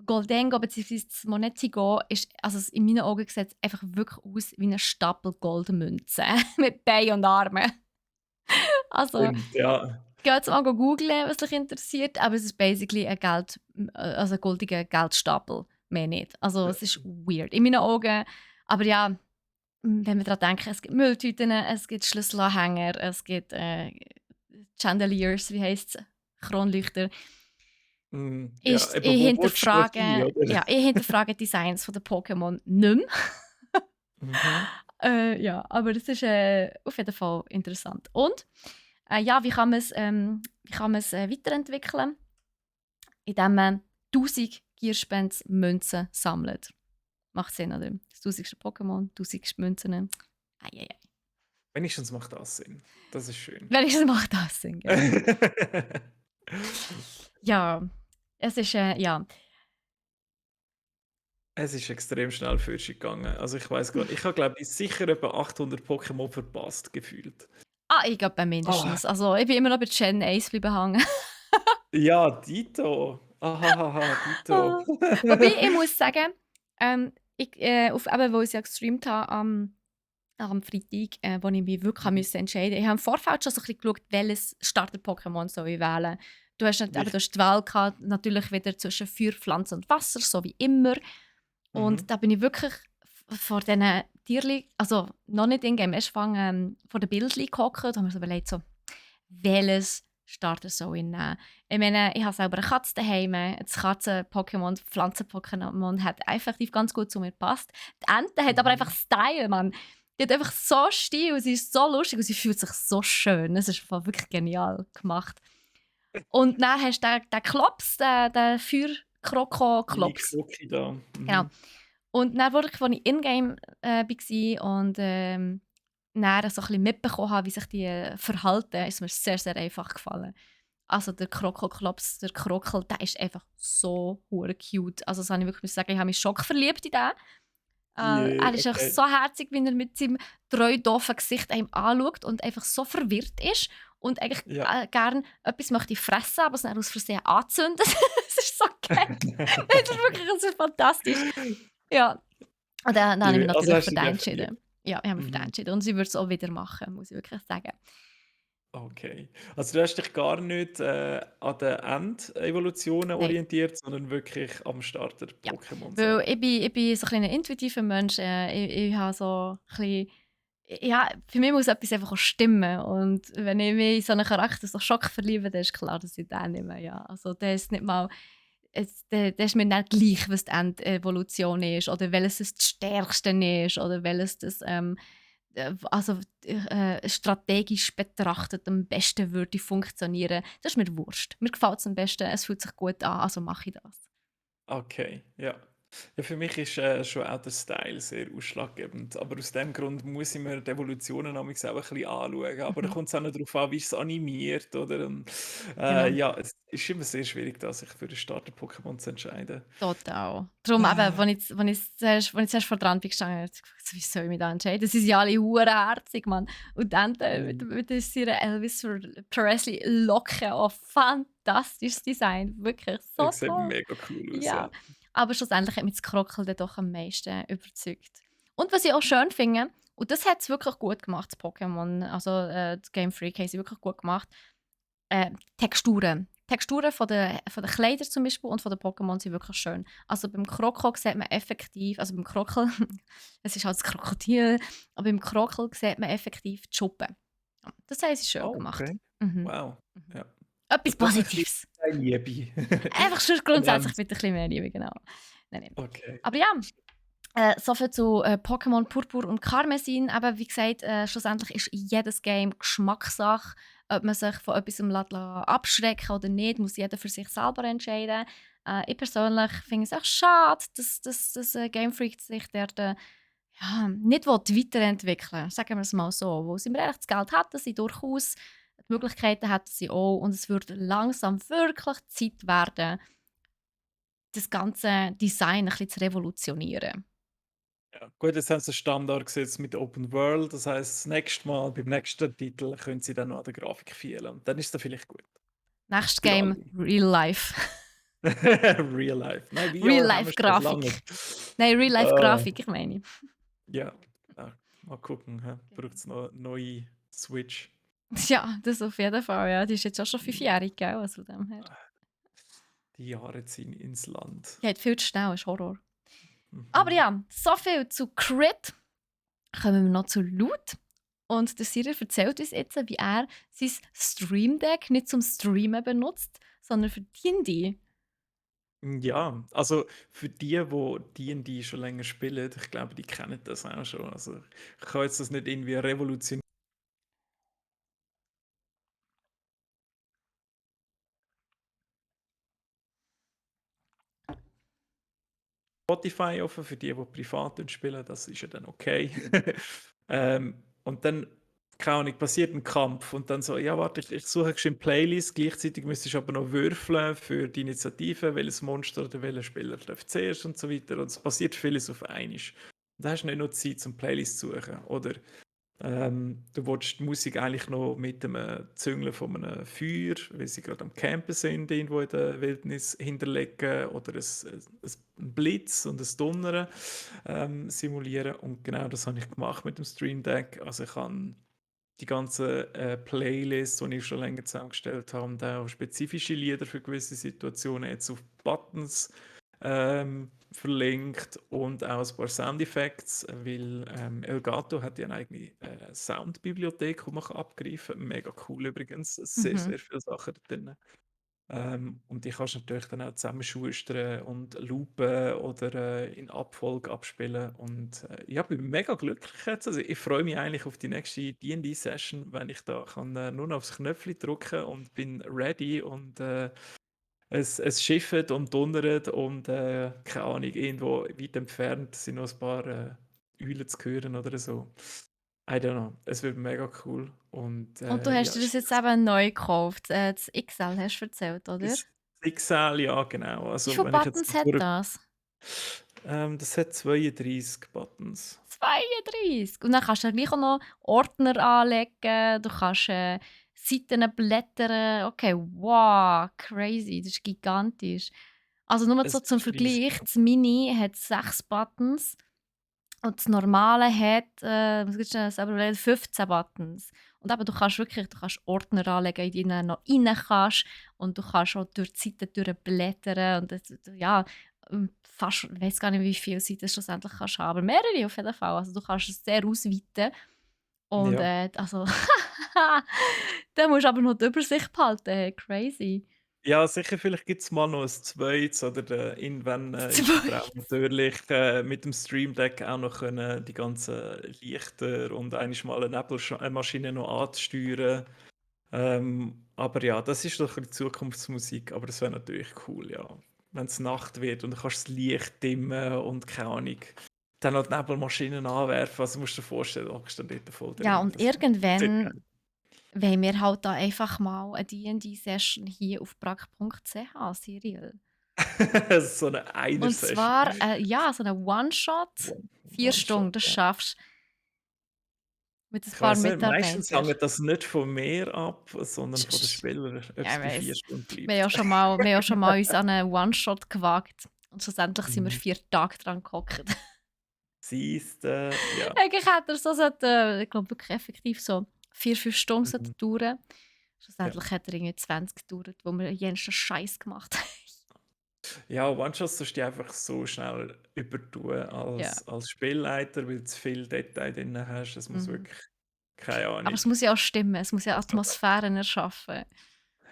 Goldengo bzw. das Monetigo ist, also in meinen Augen sieht es einfach wirklich aus wie ein Stapel Goldmünzen mit Beinen und Armen. Also Stimmt, ja. geht mal googlen, was dich interessiert, aber es ist basically also ein goldiger Geldstapel, mehr nicht. Also es ist weird in meinen Augen. Aber ja, wenn wir daran denken, es gibt Mülltüten, es gibt Schlüsselanhänger, es gibt Chandeliers, wie heisst es? Kronleuchter. Ja, eben, Ich wo willst du noch hin, hinterfrage, oder? ja, ich hinterfrage die Designs von den Pokémon nicht mehr. Mhm. Ja, aber das ist auf jeden Fall interessant. Und ja, wie kann man es weiterentwickeln? Indem man 1000 Gierspens-Münzen sammelt. Macht Sinn, oder? Das 1000. Pokémon, 1000 Münzen. Ei. Wenigstens macht das Sinn. Das ist schön. Wenigstens macht das Sinn, genau. Ja, es ist, ja. Es ist extrem schnell gegangen. Also, ich weiß grad ich habe, glaube ich, sicher etwa 800 Pokémon verpasst, gefühlt. Ich glaube Ah, mindestens. Also ich bin immer noch bei Gen 1 bleiben hängen. ja, Dito. Ahahaha, Dito. Ah. Wobei, ich muss sagen, eben, wo ich es ja gestreamt habe am Freitag, wo ich mich wirklich Mhm. musste entscheiden. Ich habe im Vorfeld schon so ein bisschen geschaut, welches Starter-Pokémon soll ich wählen. Du Wichtig. hast die Wahl gehabt, natürlich wieder zwischen Feuer, Pflanze und Wasser, so wie immer. Mhm. Und da bin ich wirklich vor diesen Tierli, also noch nicht in-game, erst vor den Bildchen gehockt und habe mir so überlegt, so, welches Starter soll ich nehmen? Ich meine, ich habe selber eine Katze daheim. Das Katzen-Pokémon, Pflanzen-Pokémon hat effektiv ganz gut zu mir gepasst. Die Ente hat aber einfach Mhm. Style, Mann. Die hat einfach so Stil, sie ist so lustig und sie fühlt sich so schön. Es ist voll wirklich genial gemacht. Und dann hast du den Klops, den Mini Feuerkroko-Klops. Kroki da. Genau. Mhm. Und dann wirklich, als ich in-game war und dann so ein bisschen mitbekommen habe, wie sich die verhalten, ist mir sehr, sehr einfach gefallen. Also der Krokelklops, der Krokel, der ist einfach so hure cute. Also das habe ich wirklich sagen, ich habe mich schockverliebt in den. Je, Er ist einfach okay. so herzig, wie er mit seinem treu doofen Gesicht einem anschaut und einfach so verwirrt ist und eigentlich Ja. gerne etwas möchte fressen, aber es dann aus Versehen anzündet. Es ist so geil. Es ist wirklich es ist fantastisch. Ja, und dann habe ich mich Je, also natürlich hast für du den dich einfach lieb. entschieden. Ja, ich habe mich für den Mhm. entschieden und sie würde es auch wieder machen, muss ich wirklich sagen. Okay. Also, du hast dich gar nicht, an den Endevolutionen Nein, orientiert, sondern wirklich am ja. Starter-Pokémon Weil selber? ich bin so ein bisschen ein intuitiver Mensch. Ich habe so ein bisschen ja, für mich muss etwas einfach auch stimmen und wenn ich mich in so einen Charakter so Schock verliebe, dann ist klar, dass ich den nehme, ja. Also, der ist nicht mal der ist mir nicht gleich, was die Endevolution ist oder welches das Stärkste ist oder welches das, also, strategisch betrachtet am besten würde funktionieren. Das ist mir wurscht. Mir gefällt es am besten, es fühlt sich gut an, also mache ich das. Okay, ja. Ja, für mich ist, schon auch der Style sehr ausschlaggebend, aber aus dem Grund muss ich mir die Evolutionen manchmal auch ein bisschen anschauen, aber da Mhm, kommt es auch noch darauf an, wie ist es animiert, oder? Und, genau. ja, es ist immer sehr schwierig, da sich für ein Starter-Pokémon zu entscheiden. Total. Darum eben, Ah, als ich zuerst vor dran bin gestanden, habe ich gedacht: «So, «Wie soll ich mich da entscheiden? Sie sind ja alle hurenherzig, Mann.» Und dann mhm. mit ihrer Elvis Presley Locke, oh, fantastisches Design, wirklich so Es sieht toll. mega cool aus, Ja, ja. aber schlussendlich hat mich das Krokkel dann doch am meisten überzeugt. Und was ich auch schön finde, und das hat es wirklich gut gemacht, das Pokémon, also das Game Freak haben sie wirklich gut gemacht, Texturen. Texturen von den Kleidern zum Beispiel und von den Pokémon sind wirklich schön. Also beim Kroko sieht man effektiv, also beim Krokel, es ist halt das Krokodil, aber beim Krokel sieht man effektiv die Schuppen. Ja, das haben sie schön Oh, gemacht. okay. Mhm. Wow. Mhm. Ja. Etwas Doch ein bisschen Positives. Liebe. Einfach schon An Ent grundsätzlich mit ein bisschen mehr Liebe, genau. Nein. okay. Aber ja, So viel zu Pokémon Purpur und Karmesin. Aber wie gesagt, schlussendlich ist jedes Game Geschmackssache. Ob man sich von etwas abschrecken oder nicht, muss jeder für sich selber entscheiden. Ich persönlich finde es auch schade, dass Game Freak sich dort ja, nicht weiterentwickeln will. Sagen wir es mal so. Wo sie mir echt das Geld hätten, sie durchaus die Möglichkeiten hätten sie auch. Und es würde langsam wirklich Zeit werden, das ganze Design ein bisschen zu revolutionieren. Ja, gut, jetzt haben sie einen Standard gesetzt mit Open World. Das heißt, das nächste Mal, beim nächsten Titel, können sie dann noch an der Grafik feilen. Und dann ist es dann vielleicht gut. Nächstes Für Game, alle. Real Life. Real Life. Nein, VR haben wir schon lange. Real-Life-Grafik. Nein, Ah, Real-Life-Grafik, ich meine. ja, ja, mal gucken. Braucht es noch eine neue Switch? Ja, das auf jeden Fall. Ja. Die ist jetzt auch schon Hm, 5-jährig, gell? Also von dem her. Die Jahre ziehen ins Land. Geht viel zu schnell, ist Horror. Aber Mhm. ja, so viel zu Crit. Kommen wir noch zu Loot. Und der Siri erzählt uns jetzt, wie er sein Stream Deck nicht zum Streamen benutzt, sondern für D&D. Ja, also für die, wo D&D schon länger spielen, ich glaube, die kennen das auch schon. Also ich kann jetzt das nicht irgendwie revolutionieren. Spotify offen für die, die privat spielen, das ist ja dann okay. Und dann, keine Ahnung, passiert ein Kampf und dann so, ja, warte, ich suche eine Playlist, gleichzeitig müsstest du aber noch würfeln für die Initiative, welches Monster oder welcher Spieler darf zuerst und so weiter. Und es passiert vieles auf einmal. Da hast du nicht nur Zeit, zum Playlist zu suchen. Oder du willst die Musik eigentlich noch mit dem Züngeln von einem Feuer, weil sie gerade am Campen sind, irgendwo in der Wildnis hinterlegen oder ein Blitz und ein Donnern simulieren. Und genau das habe ich gemacht mit dem Stream Deck. Also ich habe die ganzen Playlists, die ich schon länger zusammengestellt habe, und auch spezifische Lieder für gewisse Situationen jetzt auf Buttons verlinkt und auch ein paar Soundeffekte, weil Elgato hat ja eine eigene Soundbibliothek, die man kann abgreifen kann. Mega cool übrigens, sehr, Mhm. sehr viele Sachen da drin. Und die kannst du natürlich dann auch zusammenschustern und loopen oder in Abfolge abspielen. Und ich bin mega glücklich jetzt. Also ich freue mich eigentlich auf die nächste D&D-Session, wenn ich da kann, nur noch aufs Knöpfchen drücken und bin ready und es schifft und donnert und keine Ahnung, irgendwo weit entfernt sind noch ein paar Eulen zu hören oder so. I don't know. Es wird mega cool. Und Und du hast ja, dir das jetzt eben neu gekauft. Das XL hast du erzählt, oder? das XL, ja, genau. Wie Also, viele wenn ich jetzt Buttons so hat durch. das? Das hat 32 Buttons. 32. Und dann kannst du ja gleich auch noch Ordner anlegen, du kannst Seiten blättern. Okay, wow, crazy, das ist gigantisch. Also nur so Es zum ist riesig, Vergleich, ja. das Mini hat 6 Buttons und das Normale hat, was gibt's denn, selber überlegen, 15 Buttons. Und eben, du kannst Ordner anlegen, in die du noch rein kannst und du kannst auch durch die Seiten durchblättern und ja, fast, ich weiß gar nicht, wie viele Seiten du schlussendlich kannst haben, aber mehrere auf jeden Fall. Also du kannst es sehr ausweiten und Ja. also da musst du aber noch die Übersicht behalten, hey, crazy. Ja, sicher, vielleicht gibt es mal noch ein zweites oder irgendwann ist der Traum Zwei. natürlich, mit dem Stream Deck auch noch können, die ganzen Lichter und einmal mal eine Nebelmaschine noch anzusteuern. Aber ja, das ist doch ein bisschen Zukunftsmusik, aber das wäre natürlich cool, ja. Wenn es Nacht wird und du kannst das Licht dimmen und keine Ahnung, dann noch die Nebelmaschinen anwerfen. Also musst du dir vorstellen, du hockst dann dort voll Ja, drin. und Das wäre sehr irgendwann geil. wollen wir halt da einfach mal eine D&D-Session hier auf prag.ch, Cyril. So eine Und Einer-Session. zwar, ja, so eine One-Shot, 4 One-Shot, Stunden, das ja. schaffst du mit ein Ich paar weiß nicht, meistens Mitarbeitern. hängt das nicht von mir ab, sondern Sch- von den sch- Spielern, ob Ja, es ich bei 4 weiss. Stunden Wir haben ja bleibt. schon mal, wir haben ja schon mal uns an einen One-Shot gewagt. Und schlussendlich sind wir Mhm. 4 Tage dran gehockt. Siehste, ja. Eigentlich hätte er so, ich glaube wirklich effektiv so 4, 5 Stunden Mhm. dauern. Ja. Schlussendlich hat er irgendwie 20 gedauert, wo wir jeden Scheiß gemacht haben. Ja, One-Shots sollst du die einfach so schnell übertun Ja. als Spielleiter, weil du zu viel Detail drin hast. Es muss Mhm. wirklich, keine Aber Ahnung. es muss ja auch stimmen, es muss ja Atmosphären erschaffen.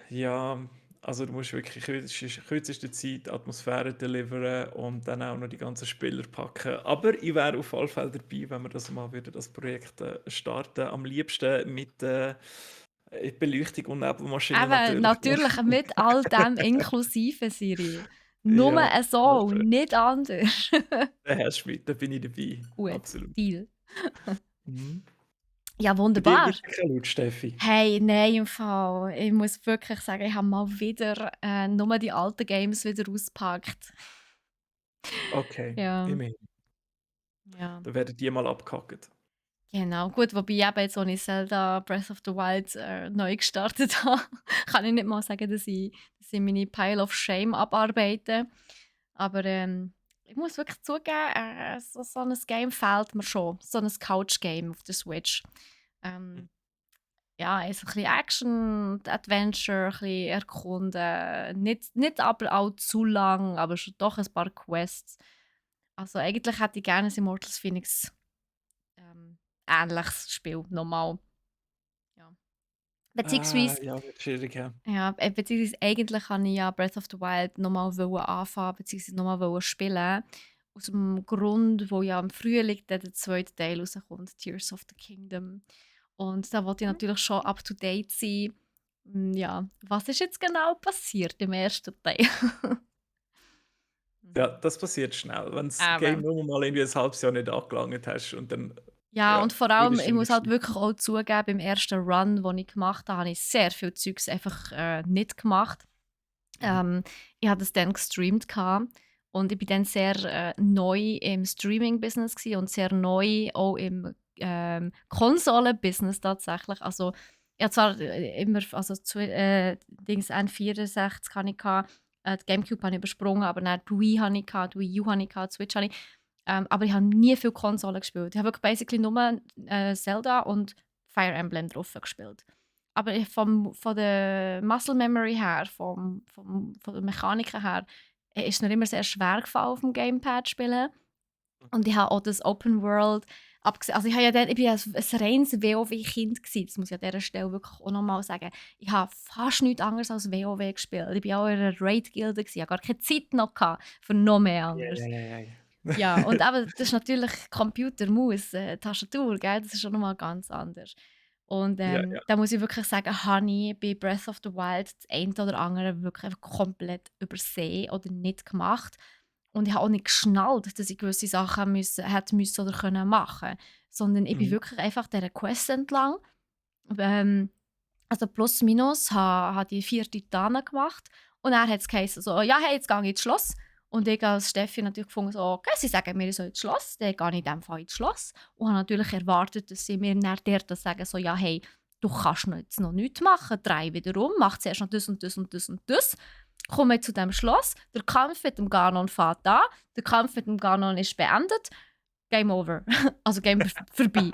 Ja, Also du musst wirklich in kürzester Zeit Atmosphäre deliveren und dann auch noch die ganzen Spieler packen. Aber ich wäre auf alle Fälle dabei, wenn wir das mal wieder das Projekt starten. Am liebsten mit Beleuchtung und Nebelmaschine Eben, natürlich noch. natürlich mit all dem inklusive, Siri. Nur Ja, so und perfekt. nicht anders. Da hast du mich, da bin ich dabei. Gut, Absolut. Deal. Mhm. Ja, Bei dir wunderbar. gibt es keine Laut, Steffi. Hey, nein, im Fall. Ich muss wirklich sagen, ich habe mal wieder nur die alten Games wieder ausgepackt. Okay, Ja, immerhin. ja. Da werden die mal abgehackt. Genau, gut, wobei eben jetzt, als ich Zelda Breath of the Wild neu gestartet habe, kann ich nicht mal sagen, dass ich meine Pile of Shame abarbeite. Aber ich muss wirklich zugeben, so ein Game fehlt mir schon. So ein Couch-Game auf der Switch. Ähm, ja, also ein bisschen Action, Adventure, ein bisschen erkunden. Nicht aber auch zu lang, aber schon doch ein paar Quests. Also eigentlich hätte ich gerne ein Immortals Phoenix ähm, ähnliches Spiel, nochmal. Ja. Ah, Beziehungsweise, ja, wird schwierig, ja. ja, beziehungsweise eigentlich wollte ich ja Breath of the Wild nochmal anfangen, beziehungsweise nochmal spielen. Aus dem Grund, wo ja im Frühling dann der zweite Teil rauskommt, Tears of the Kingdom. Und da wollte ich natürlich schon up to date sein. Ja, was ist jetzt genau passiert im ersten Teil? Ja, Mhm. das passiert schnell, wenn das Game Aber nur mal irgendwie ein halbes Jahr nicht angelangt hast und dann, ja, ja, und vor wird allem, es ich schon muss nicht halt schlimm. wirklich auch zugeben, beim ersten Run, den ich gemacht habe, habe ich sehr viel Zeugs einfach nicht gemacht. Mhm. Ich hatte das dann gestreamt gehabt und ich bin dann sehr neu im Streaming-Business gsi und sehr neu auch im Konsolen-Business tatsächlich. Also ich hatte zwar immer, also Dings N64 hatte ich gehabt, die Gamecube habe ich übersprungen, aber dann die Wii hatte ich gehabt, die Wii U hatte ich gehabt, die Switch hatte ich. Aber ich habe nie viel Konsolen gespielt. Ich habe wirklich basically nur Zelda und Fire Emblem drauf gespielt. Aber von der Muscle Memory her, von der Mechanik her, ist es mir immer sehr schwer gefallen, auf dem Gamepad zu spielen. Und ich habe auch das Open World abgesehen. Also ich bin ein reines WoW-Kind gewesen. Das muss ich an dieser Stelle wirklich auch nochmal sagen. Ich habe fast nichts anderes als WoW gespielt. Ich war auch in einer Raid-Gilde. Ich hatte gar keine Zeit noch für noch mehr Ja, anderes. ja, ja, ja. Ja, und aber das ist natürlich Computer, Maus, Tastatur, gell? Das ist schon nochmal ganz anders. Und Ja, ja. da muss ich wirklich sagen, habe ich bei Breath of the Wild das eine oder andere wirklich einfach komplett übersehen oder nicht gemacht. Und ich habe auch nicht geschnallt, dass ich gewisse Sachen hätte müssen oder können machen. Sondern ich bin Mhm. wirklich einfach dieser Quest entlang. Ähm, also plus minus, habe die 4 Titanen gemacht. Und dann hat es geheißen, so, ja, hey, jetzt gehe ich ins Schloss. Und ich als Steffi natürlich gefunden, so, okay, sie sagen mir, ich soll ins Schloss. Dann gehe ich in dem Fall ins Schloss. Und habe natürlich erwartet, dass sie mir dann dort sagen, so, ja, hey, du kannst jetzt noch nichts machen. Drei wieder um, mach zuerst noch das und das und das und das. Komme zu dem Schloss. Der Kampf mit dem Ganon fährt an. Der Kampf mit dem Ganon ist beendet. Game over. Also Game vorbei.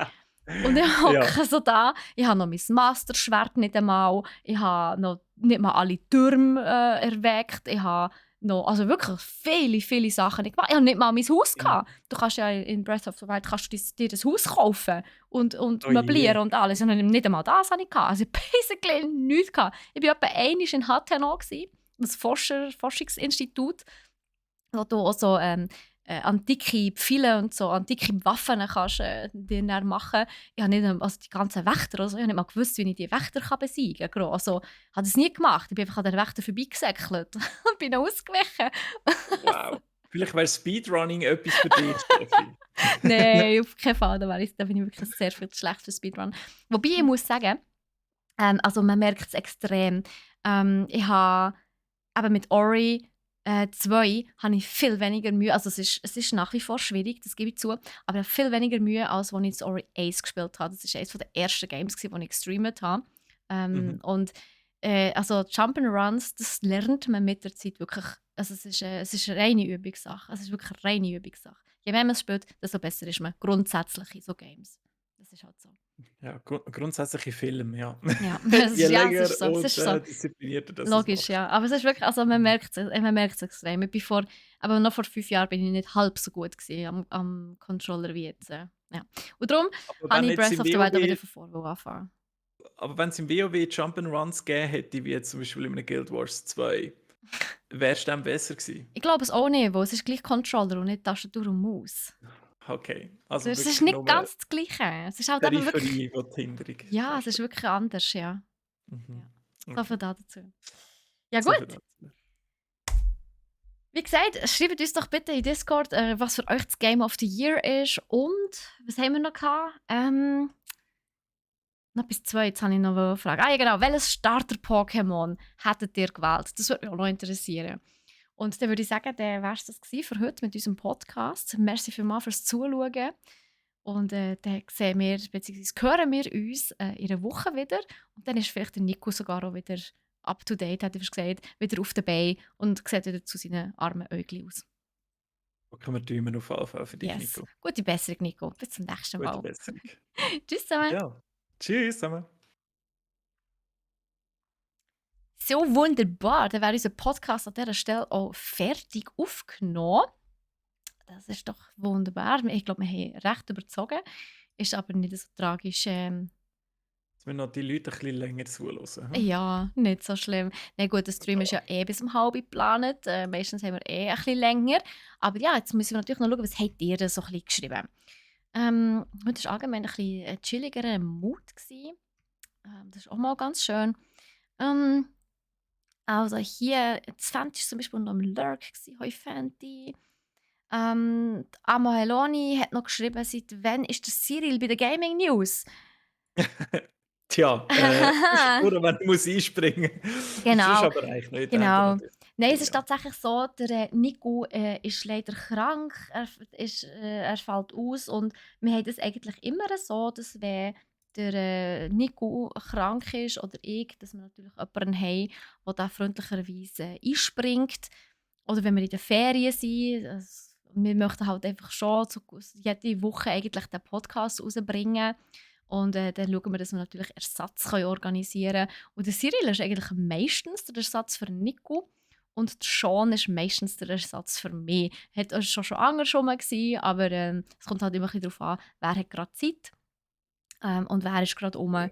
Und ich Ja. hocke so da, ich habe noch mein Masterschwert nicht einmal, ich habe noch nicht mal alle Türme erweckt, ich habe noch, also wirklich viele, viele Sachen nicht gemacht. Ich habe nicht mal mein Haus Mhm. gehabt. Du kannst ja in Breath of the Wild kannst du dir das Haus kaufen und Oh je. möblieren und alles. Und nicht einmal das hatte ich gehabt. Also basically nichts gehabt. Ich war etwa einmal in HTNO, das Forschungsinstitut, wo du auch so antike Pfeile und so antike Waffen kannst dir dann machen. Ich habe nicht also die ganzen Wächter, also ich habe nicht mal gewusst, wie ich die Wächter besiegen kann. Also ich habe das nie gemacht. Ich bin einfach an den Wächter vorbeigesäckelt und bin ausgewichen. Wow. Vielleicht wäre Speedrunning etwas für dich, Steffi. Nein, auf keinen Fall. Da bin ich wirklich sehr viel zu schlecht für Speedrun. Wobei ich muss sagen, also man merkt es extrem. Ich habe aber mit Ori 2 habe ich viel weniger Mühe. Also es ist nach wie vor schwierig, das gebe ich zu, aber ich habe viel weniger Mühe, als als ich jetzt Ori Ace gespielt habe. Das war eines der ersten Games, die ich gestreamt habe. Mhm. Und also Jump'n'Runs, das lernt man mit der Zeit wirklich. Also es ist eine reine Übungssache. Es ist wirklich eine reine Übungssache. Je mehr man es spielt, desto besser ist man grundsätzlich in so Games. Das ist halt so. Ja, grundsätzlich in Filmen, ja. Ja, Je ja, es länger ist so. Es und ist so. disziplinierter das es Logisch, machst. ja. Aber es ist wirklich, also Mhm. man merkt es extrem. Aber noch vor 5 Jahren bin ich nicht halb so gut gewesen am Controller wie jetzt. Ja. Und darum Aber habe wenn ich jetzt Breath im of the Wild auch wieder WoW von vorne anfangen. aber wenn es im WoW Jump'n'Runs gegeben hätte, wie jetzt zum Beispiel in einem Guild Wars 2, wär's dann besser gewesen? Ich glaube es auch nicht, weil es ist gleich Controller und nicht Tastatur und Maus. Okay, Also, also es ist wirklich nicht nur ganz das Gleiche. Es ist halt eben wirklich Peripherie, die die Hinderung ja, es ist darstellt. wirklich anders, ja. Mhm. Ja. So Okay, viel dazu. Ja so viel gut. dazu. Wie gesagt, schreibt uns doch bitte in Discord, was für euch das Game of the Year ist und was haben wir noch gehabt? Noch bis zwei, jetzt habe ich noch fragen. Ah ja genau, welches Starter-Pokémon hättet ihr gewählt? Das würde mich auch noch interessieren. Und dann würde ich sagen, dann wäre es das gewesen für heute mit unserem Podcast. Merci vielmals fürs Zuschauen. Und dann sehen wir, beziehungsweise hören wir uns in einer Woche wieder. Und dann ist vielleicht der Nico sogar auch wieder up to date, hat er gesagt, wieder auf der Beine und sieht wieder zu seinen armen Äuglein aus. Drücken wir Daumen auf jeden Fall für dich, Yes. Nico. Gute Besserung, Nico. Bis zum nächsten Gute Mal. Besserung. Tschüss zusammen. Ja. Tschüss zusammen. So wunderbar. Dann wäre unser Podcast an dieser Stelle auch fertig aufgenommen. Das ist doch wunderbar. Ich glaube, wir haben recht überzogen. Ist aber nicht so tragisch. Jetzt müssen noch die Leute ein bisschen länger zuhören. Hm? Ja, nicht so schlimm. Na gut, der Stream ist ja eh bis um halb geplant. Meistens haben wir eh ein bisschen länger. Aber ja, jetzt müssen wir natürlich noch schauen, was habt ihr so ein bisschen geschrieben. Heute war allgemein ein bisschen ein chilligerer Mood gewesen. Das ist auch mal ganz schön. Ähm, also hier, das Fenty war zum Beispiel noch am Lurk, «Hoi Fenty». Die Amo Heloni hat noch geschrieben, seit wann ist der Cyril bei der Gaming News? Tja, zwischendurch, wenn ich muss einspringen muss. Sonst Genau, aber eigentlich nicht. Haben wir genau. natürlich Nein, es ist ja. tatsächlich so, der Nico ist leider krank, er fällt aus und wir haben das eigentlich immer so, dass wenn der Nico krank ist oder ich, dass wir natürlich jemanden haben, der da freundlicherweise einspringt. Oder wenn wir in den Ferien sind, wir möchten halt einfach schon so jede Woche eigentlich den Podcast rausbringen. Und dann schauen wir, dass wir natürlich Ersatz können organisieren können. Und der Cyril ist eigentlich meistens der Ersatz für Nico. Und der Sean ist meistens der Ersatz für mich. Hat auch schon andersrum gewesen, aber es kommt halt immer ein bisschen darauf an, wer hat gerade Zeit und wer ist gerade um.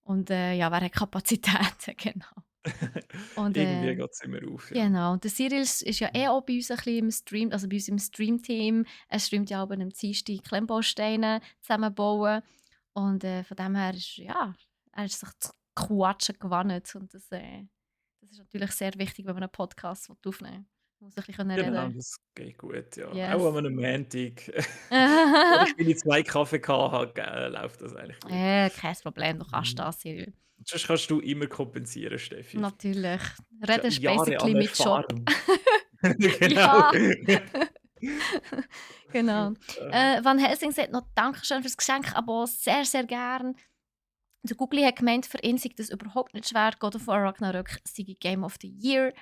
Und ja, wer hat Kapazitäten, genau. Und Irgendwie geht es immer auf, ja. genau, und der Cyril ist ja eh auch bei uns ein bisschen im Stream, also bei uns im Stream-Team. Er streamt ja auch am Dienstag Klemmbausteine zusammenbauen. Und von dem her ist, ja, er ist sich zu Quatschen gewandt. Und das ist natürlich sehr wichtig, wenn man einen Podcast aufnehmen will. Man muss ein bisschen Genau, reden. das geht gut, ja. Auch Yes. an einem Montag, wenn ich meine 2 Kaffee gehabt habe, läuft das eigentlich gut. Kein Problem, du kannst Mhm. das, Cyril. Sonst kannst du immer kompensieren, Steffi. Natürlich. Du hast ja Reden ist Jahre basically an mit Job. Erfahrung. Genau. Ja. Genau. Äh, Van Helsing sagt noch Dankeschön fürs Geschenk, aber sehr, sehr gern. Der Googly hat gemeint, für ihn sei das überhaupt nicht schwer. God of War Ragnarök sei Game of the Year.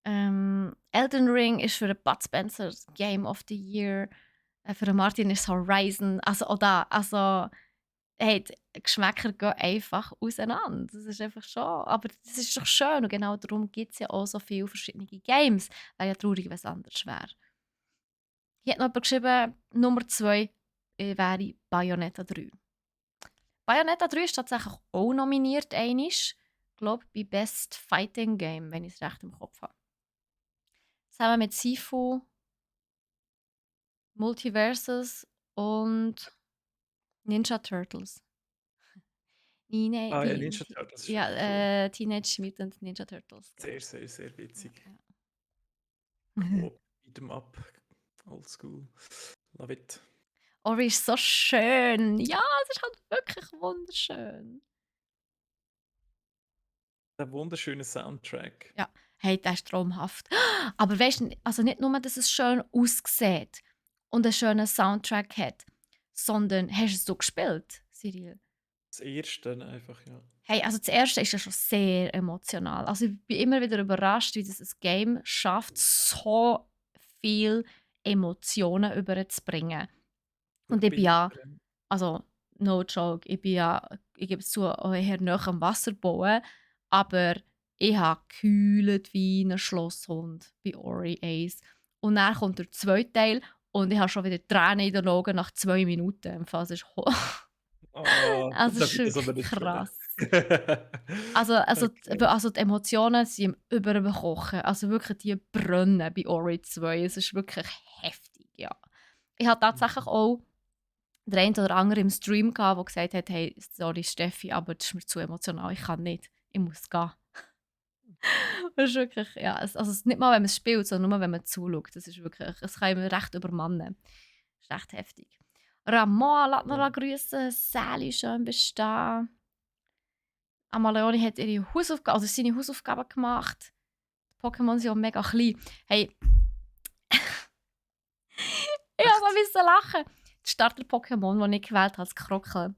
Elden Ring ist für den Bud Spencer das Game of the Year. Für den Martin ist es Horizon. Also auch da, also hey, die Geschmäcker gehen einfach auseinander. Das ist einfach schon, aber das ist doch schön und genau darum gibt es ja auch so viele verschiedene Games. Wäre ja traurig, wenn es anders wäre. Hier hat noch jemand geschrieben, Nummer 2 wäre Bayonetta 3. Bayonetta 3 ist tatsächlich auch nominiert, ich glaube bei Best Fighting Game, wenn ich es recht im Kopf habe. Zusammen mit Sifu, Multiversus und Ninja Turtles. ja, Ninja Turtles ist wirklich cool. Teenage Mutant Ninja Turtles. Sehr, sehr, sehr witzig. Ja. Cool. Beat'em up. Old school. Love it. Ori ist so schön. Ja, es ist halt wirklich wunderschön. Ein wunderschöner Soundtrack. Ja, hey, der ist traumhaft. Aber weißt du, also nicht nur, dass es schön aussieht und einen schönen Soundtrack hat, sondern hast du es so gespielt, Cyril? Das erste einfach, ja. Hey, also das erste ist ja schon sehr emotional. Also ich bin immer wieder überrascht, wie das ein Game schafft, so viel Emotionen überzubringen. Und ich bin ja, also no joke, ich bin ja, ich gebe es zu, auch eher nahe am Wasser bauen, aber ich habe gekühlt wie ein Schlosshund bei Ori Ace. Und dann kommt der zweite Teil und ich habe schon wieder Tränen in den Augen nach 2 Minuten. Im Fall, es ist Oh, Also, es darf ist ich das aber wirklich nicht fragen? krass. Okay. Also die Emotionen sind am Überkochen. Also wirklich, die brennen bei Ori 2. Es ist wirklich heftig, ja. Ich habe tatsächlich Mhm. auch den einen oder anderen im Stream gehabt, der gesagt hat: «Hey, sorry Steffi, aber das ist mir zu emotional, ich kann nicht, ich muss gehen.» Das ist wirklich, ja, nicht mal, wenn man es spielt, sondern nur, wenn man zuschaut. Das ist wirklich, es kann einen recht übermannen. Das ist echt heftig. Ramon lässt Ja. noch grüßen, Sally schön bestehen. Amaleone hat ihre Hausaufgaben, also seine Hausaufgaben gemacht. Die Pokémon sind auch mega klein. Hey, ich Echt? musste lachen. Das Starter-Pokémon, das ich gewählt habe, das Krockel.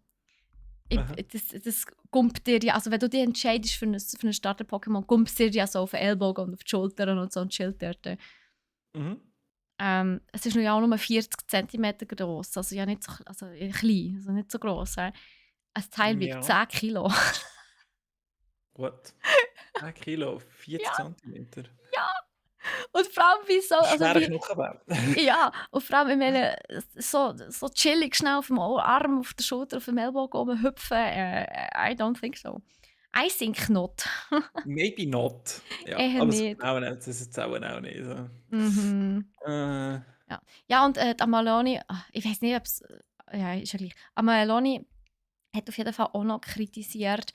Aha. Das gumpt dir ja, also wenn du dich entscheidest für ein Starter-Pokémon, gumpst dir ja so auf den Ellbogen und auf die Schultern und so und chillt dort. Mhm. Es ist ja auch nur 40 Zentimeter groß, also ja nicht so also klein, also nicht so groß. Ein Teil wiegt Ja. 10 Kilo. What? 10 Kilo, 40 Ja, Zentimeter. ja. Und vor allem wie so, also Schwerer wie, Knochenbau. ja, und vor allem, ich meine, so chillig schnell auf dem Arm, auf der Schulter, auf dem Ellbogen rumhüpfen, I don't think so. I think not. Maybe not. Ja, Eher aber so nicht. genau nimmt es jetzt auch nicht so. Mhm. Äh, Ja. Ja, und die Amaloni, ich weiß nicht, ob es, ja, ist ja gleich. Amaloni hat auf jeden Fall auch noch kritisiert,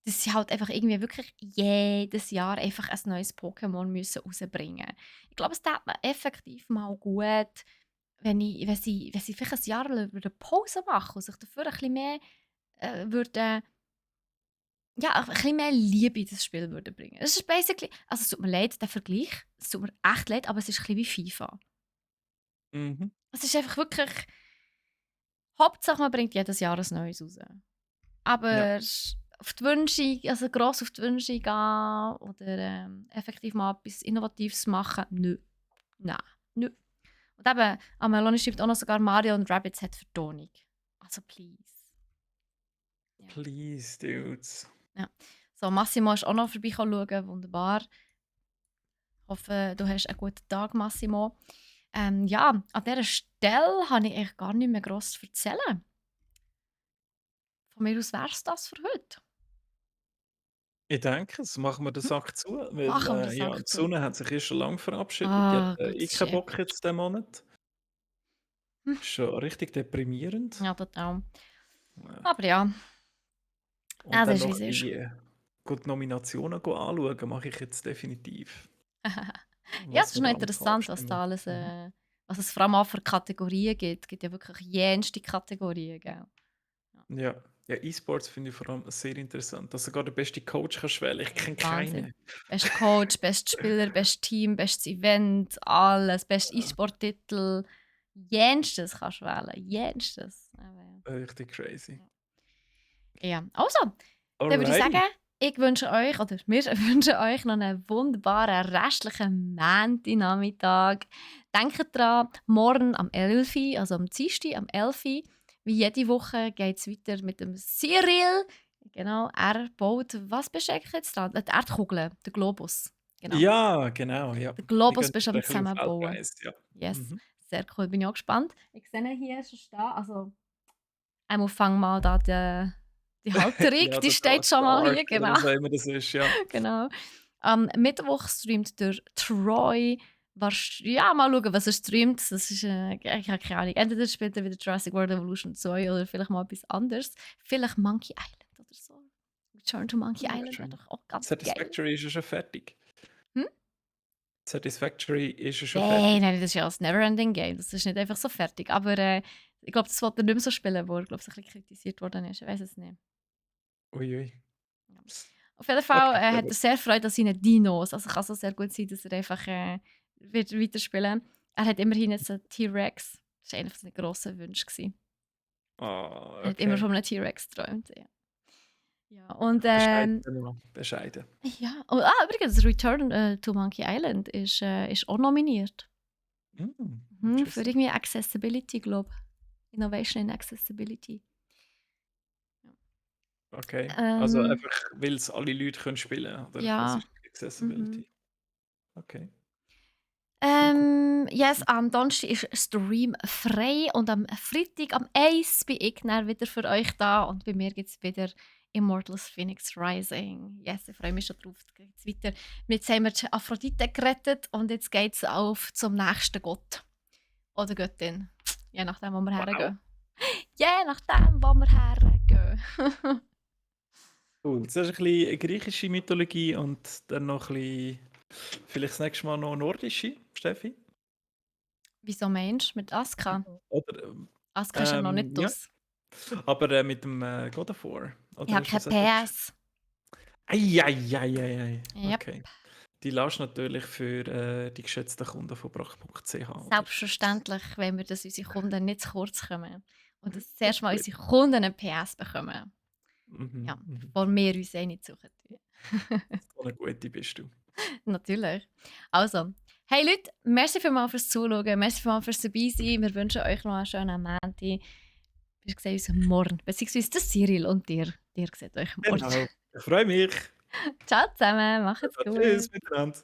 dass sie halt einfach irgendwie wirklich jedes Jahr einfach ein neues Pokémon müssen rausbringen. Ich glaube, es tut mir effektiv mal gut, wenn sie vielleicht ein Jahr lang Pause machen und sich dafür ein bisschen mehr würden, ja, ein bisschen mehr Liebe in das Spiel würden bringen. Es ist basically, also es tut mir leid, der Vergleich, es tut mir echt leid, aber es ist ein bisschen wie FIFA. mhm. Es ist einfach wirklich, Hauptsache man bringt jedes Jahr ein neues raus. Ja. Aber auf die Wünsche, also gross auf die Wünsche gehen oder effektiv mal etwas Innovatives machen, nö. Nein, nö. Und eben, Meloni schreibt auch noch sogar, Mario und Rabbids hat Vertonung. Also please. Ja. Please, dudes. Ja. So, Massimo ist auch noch schauen, wunderbar. Ich hoffe, du hast einen guten Tag, Massimo. Ja, an dieser Stelle habe ich eigentlich gar nicht mehr gross zu erzählen. Von mir aus wäre es das für heute. Ich denke es. Machen wir den Hm? Sack zu, weil, Machen wir den ja, die Sack zu. Sonne hat sich schon lange verabschiedet. Die hat, Ah, gut eh keinen Chef. Bock jetzt diesen Monat. Hm. Ist schon richtig deprimierend. Ja, total. Ja. Aber ja, Und es dann ist, wie noch es ein ist. bisschen gut die Nominationen anschauen, mache ich jetzt definitiv. Ja, es Was ist wir noch da alles interessant, was abstimmen. da alles, Mhm. was es vor allem auch für Kategorien gibt. Es gibt ja wirklich jenste Kategorien, gell? Ja, Ja. Ja, E-Sports finde ich vor allem sehr interessant, dass du sogar den besten Coach kannst wählen. Ich hey, kenne Wahnsinn. keinen. Bester Coach, bester Spieler, bestes Team, bestes Event, alles, bester E-Sport-Titel. Jenstes kannst du wählen, jenstes. Aber Richtig crazy. ja. Ja, also, dann würde ich sagen, Alrighty. ich wünsche euch, oder wir wünschen euch noch einen wunderbaren restlichen Montagnachmittag. Denkt dran, morgen am 11 Uhr, also am Dienstag am 11 Uhr, wie jede Woche, geht es weiter mit dem Cyril. Genau, er baut, was bist du eigentlich jetzt dran? Die Erdkugel, der Globus. Genau, Ja, genau, ja. der Wir Globus gehen bist du am ein bisschen auf Zusammenbauen. Weltreise, ja. Yes, Mhm. sehr cool, bin ich auch gespannt. Ich sehe ihn hier schon stehen, also einmal fang mal da die Halterung, Ja, die der steht schon mal Arc hier, oder genau. was auch immer das ist, ja. Genau. Am Mittwoch streamt der Troy. Ja, mal schauen, was er streamt. Das ist, ich habe keine Ahnung. Entweder spielt er wieder Jurassic World Evolution 2 oder vielleicht mal etwas anderes. Vielleicht Monkey Island oder so. Return to Monkey Ja, Island wäre schön. doch auch ganz geil. Satisfactory ist ja schon fertig. Hm? Satisfactory ist ja schon Nein, fertig. nein, das ist ja ein Neverending Game. Das ist nicht einfach so fertig. Aber ich glaube, das wollte er nicht mehr so spielen, wo er, glaube ich, ein bisschen kritisiert worden ist. Ich weiß es nicht. Ui. Ja. Auf jeden Fall Okay, sehr hat er gut. sehr Freude an seinen Dinos. Also kann es sehr gut sein, dass er einfach wird weiterspielen. Er hat immerhin jetzt einen T-Rex. Das war einer seiner grossen Wünsche. Gewesen. Ah, Er hat immer okay. von einem T-Rex geträumt. Ja. Ja, und Bescheiden, ja. Bescheiden. ja. Und, übrigens, Return to Monkey Island ist auch nominiert. Für Interesting. irgendwie Accessibility, glaube ich. Innovation in Accessibility. Ja. Okay. Also Ähm, einfach, weil es alle Leute können spielen, oder was ja. ist Mhm. Accessibility? Okay. Yes, am Donnerstag ist Stream frei und am Freitag am 1 bin ich dann wieder für euch da und bei mir gibt es wieder Immortals Phoenix Rising. Yes, ich freue mich schon drauf. Jetzt geht's weiter. Jetzt haben wir die Aphrodite gerettet und jetzt geht es auf zum nächsten Gott oder Göttin. Je nachdem, wo wir Wow. hergehen. Je nachdem, wo wir hergehen. Cool. Zuerst ein bisschen griechische Mythologie und dann noch ein bisschen, vielleicht das nächste Mal noch nordische, Steffi? Wieso meinst du mit Aska? Oder, Aska ist ja noch nicht ja, aus. aber mit dem God of War. Ich Oder habe hast du kein das auch schon? PS. Eieieiei. Yep. Okay. Die lässt natürlich für die geschätzten Kunden von brach.ch, oder? Selbstverständlich, wenn wir das unsere Kunden nicht zu kurz kommen und dass Ja, zuerst mal gut. unsere Kunden einen PS bekommen. Mhm, Ja, mhm. bevor wir uns eh nicht suchen tun. So eine gute bist du. Natürlich. Also, hey Leute, merci vielmals fürs Zuschauen, merci vielmals fürs dabei sein. Wir wünschen euch noch einen schönen Montag. Wir sehen uns morgen, beziehungsweise der Cyril und ihr seht euch morgen. Genau. Ich freue mich. Ciao zusammen, macht's Also, tschüss gut. miteinander.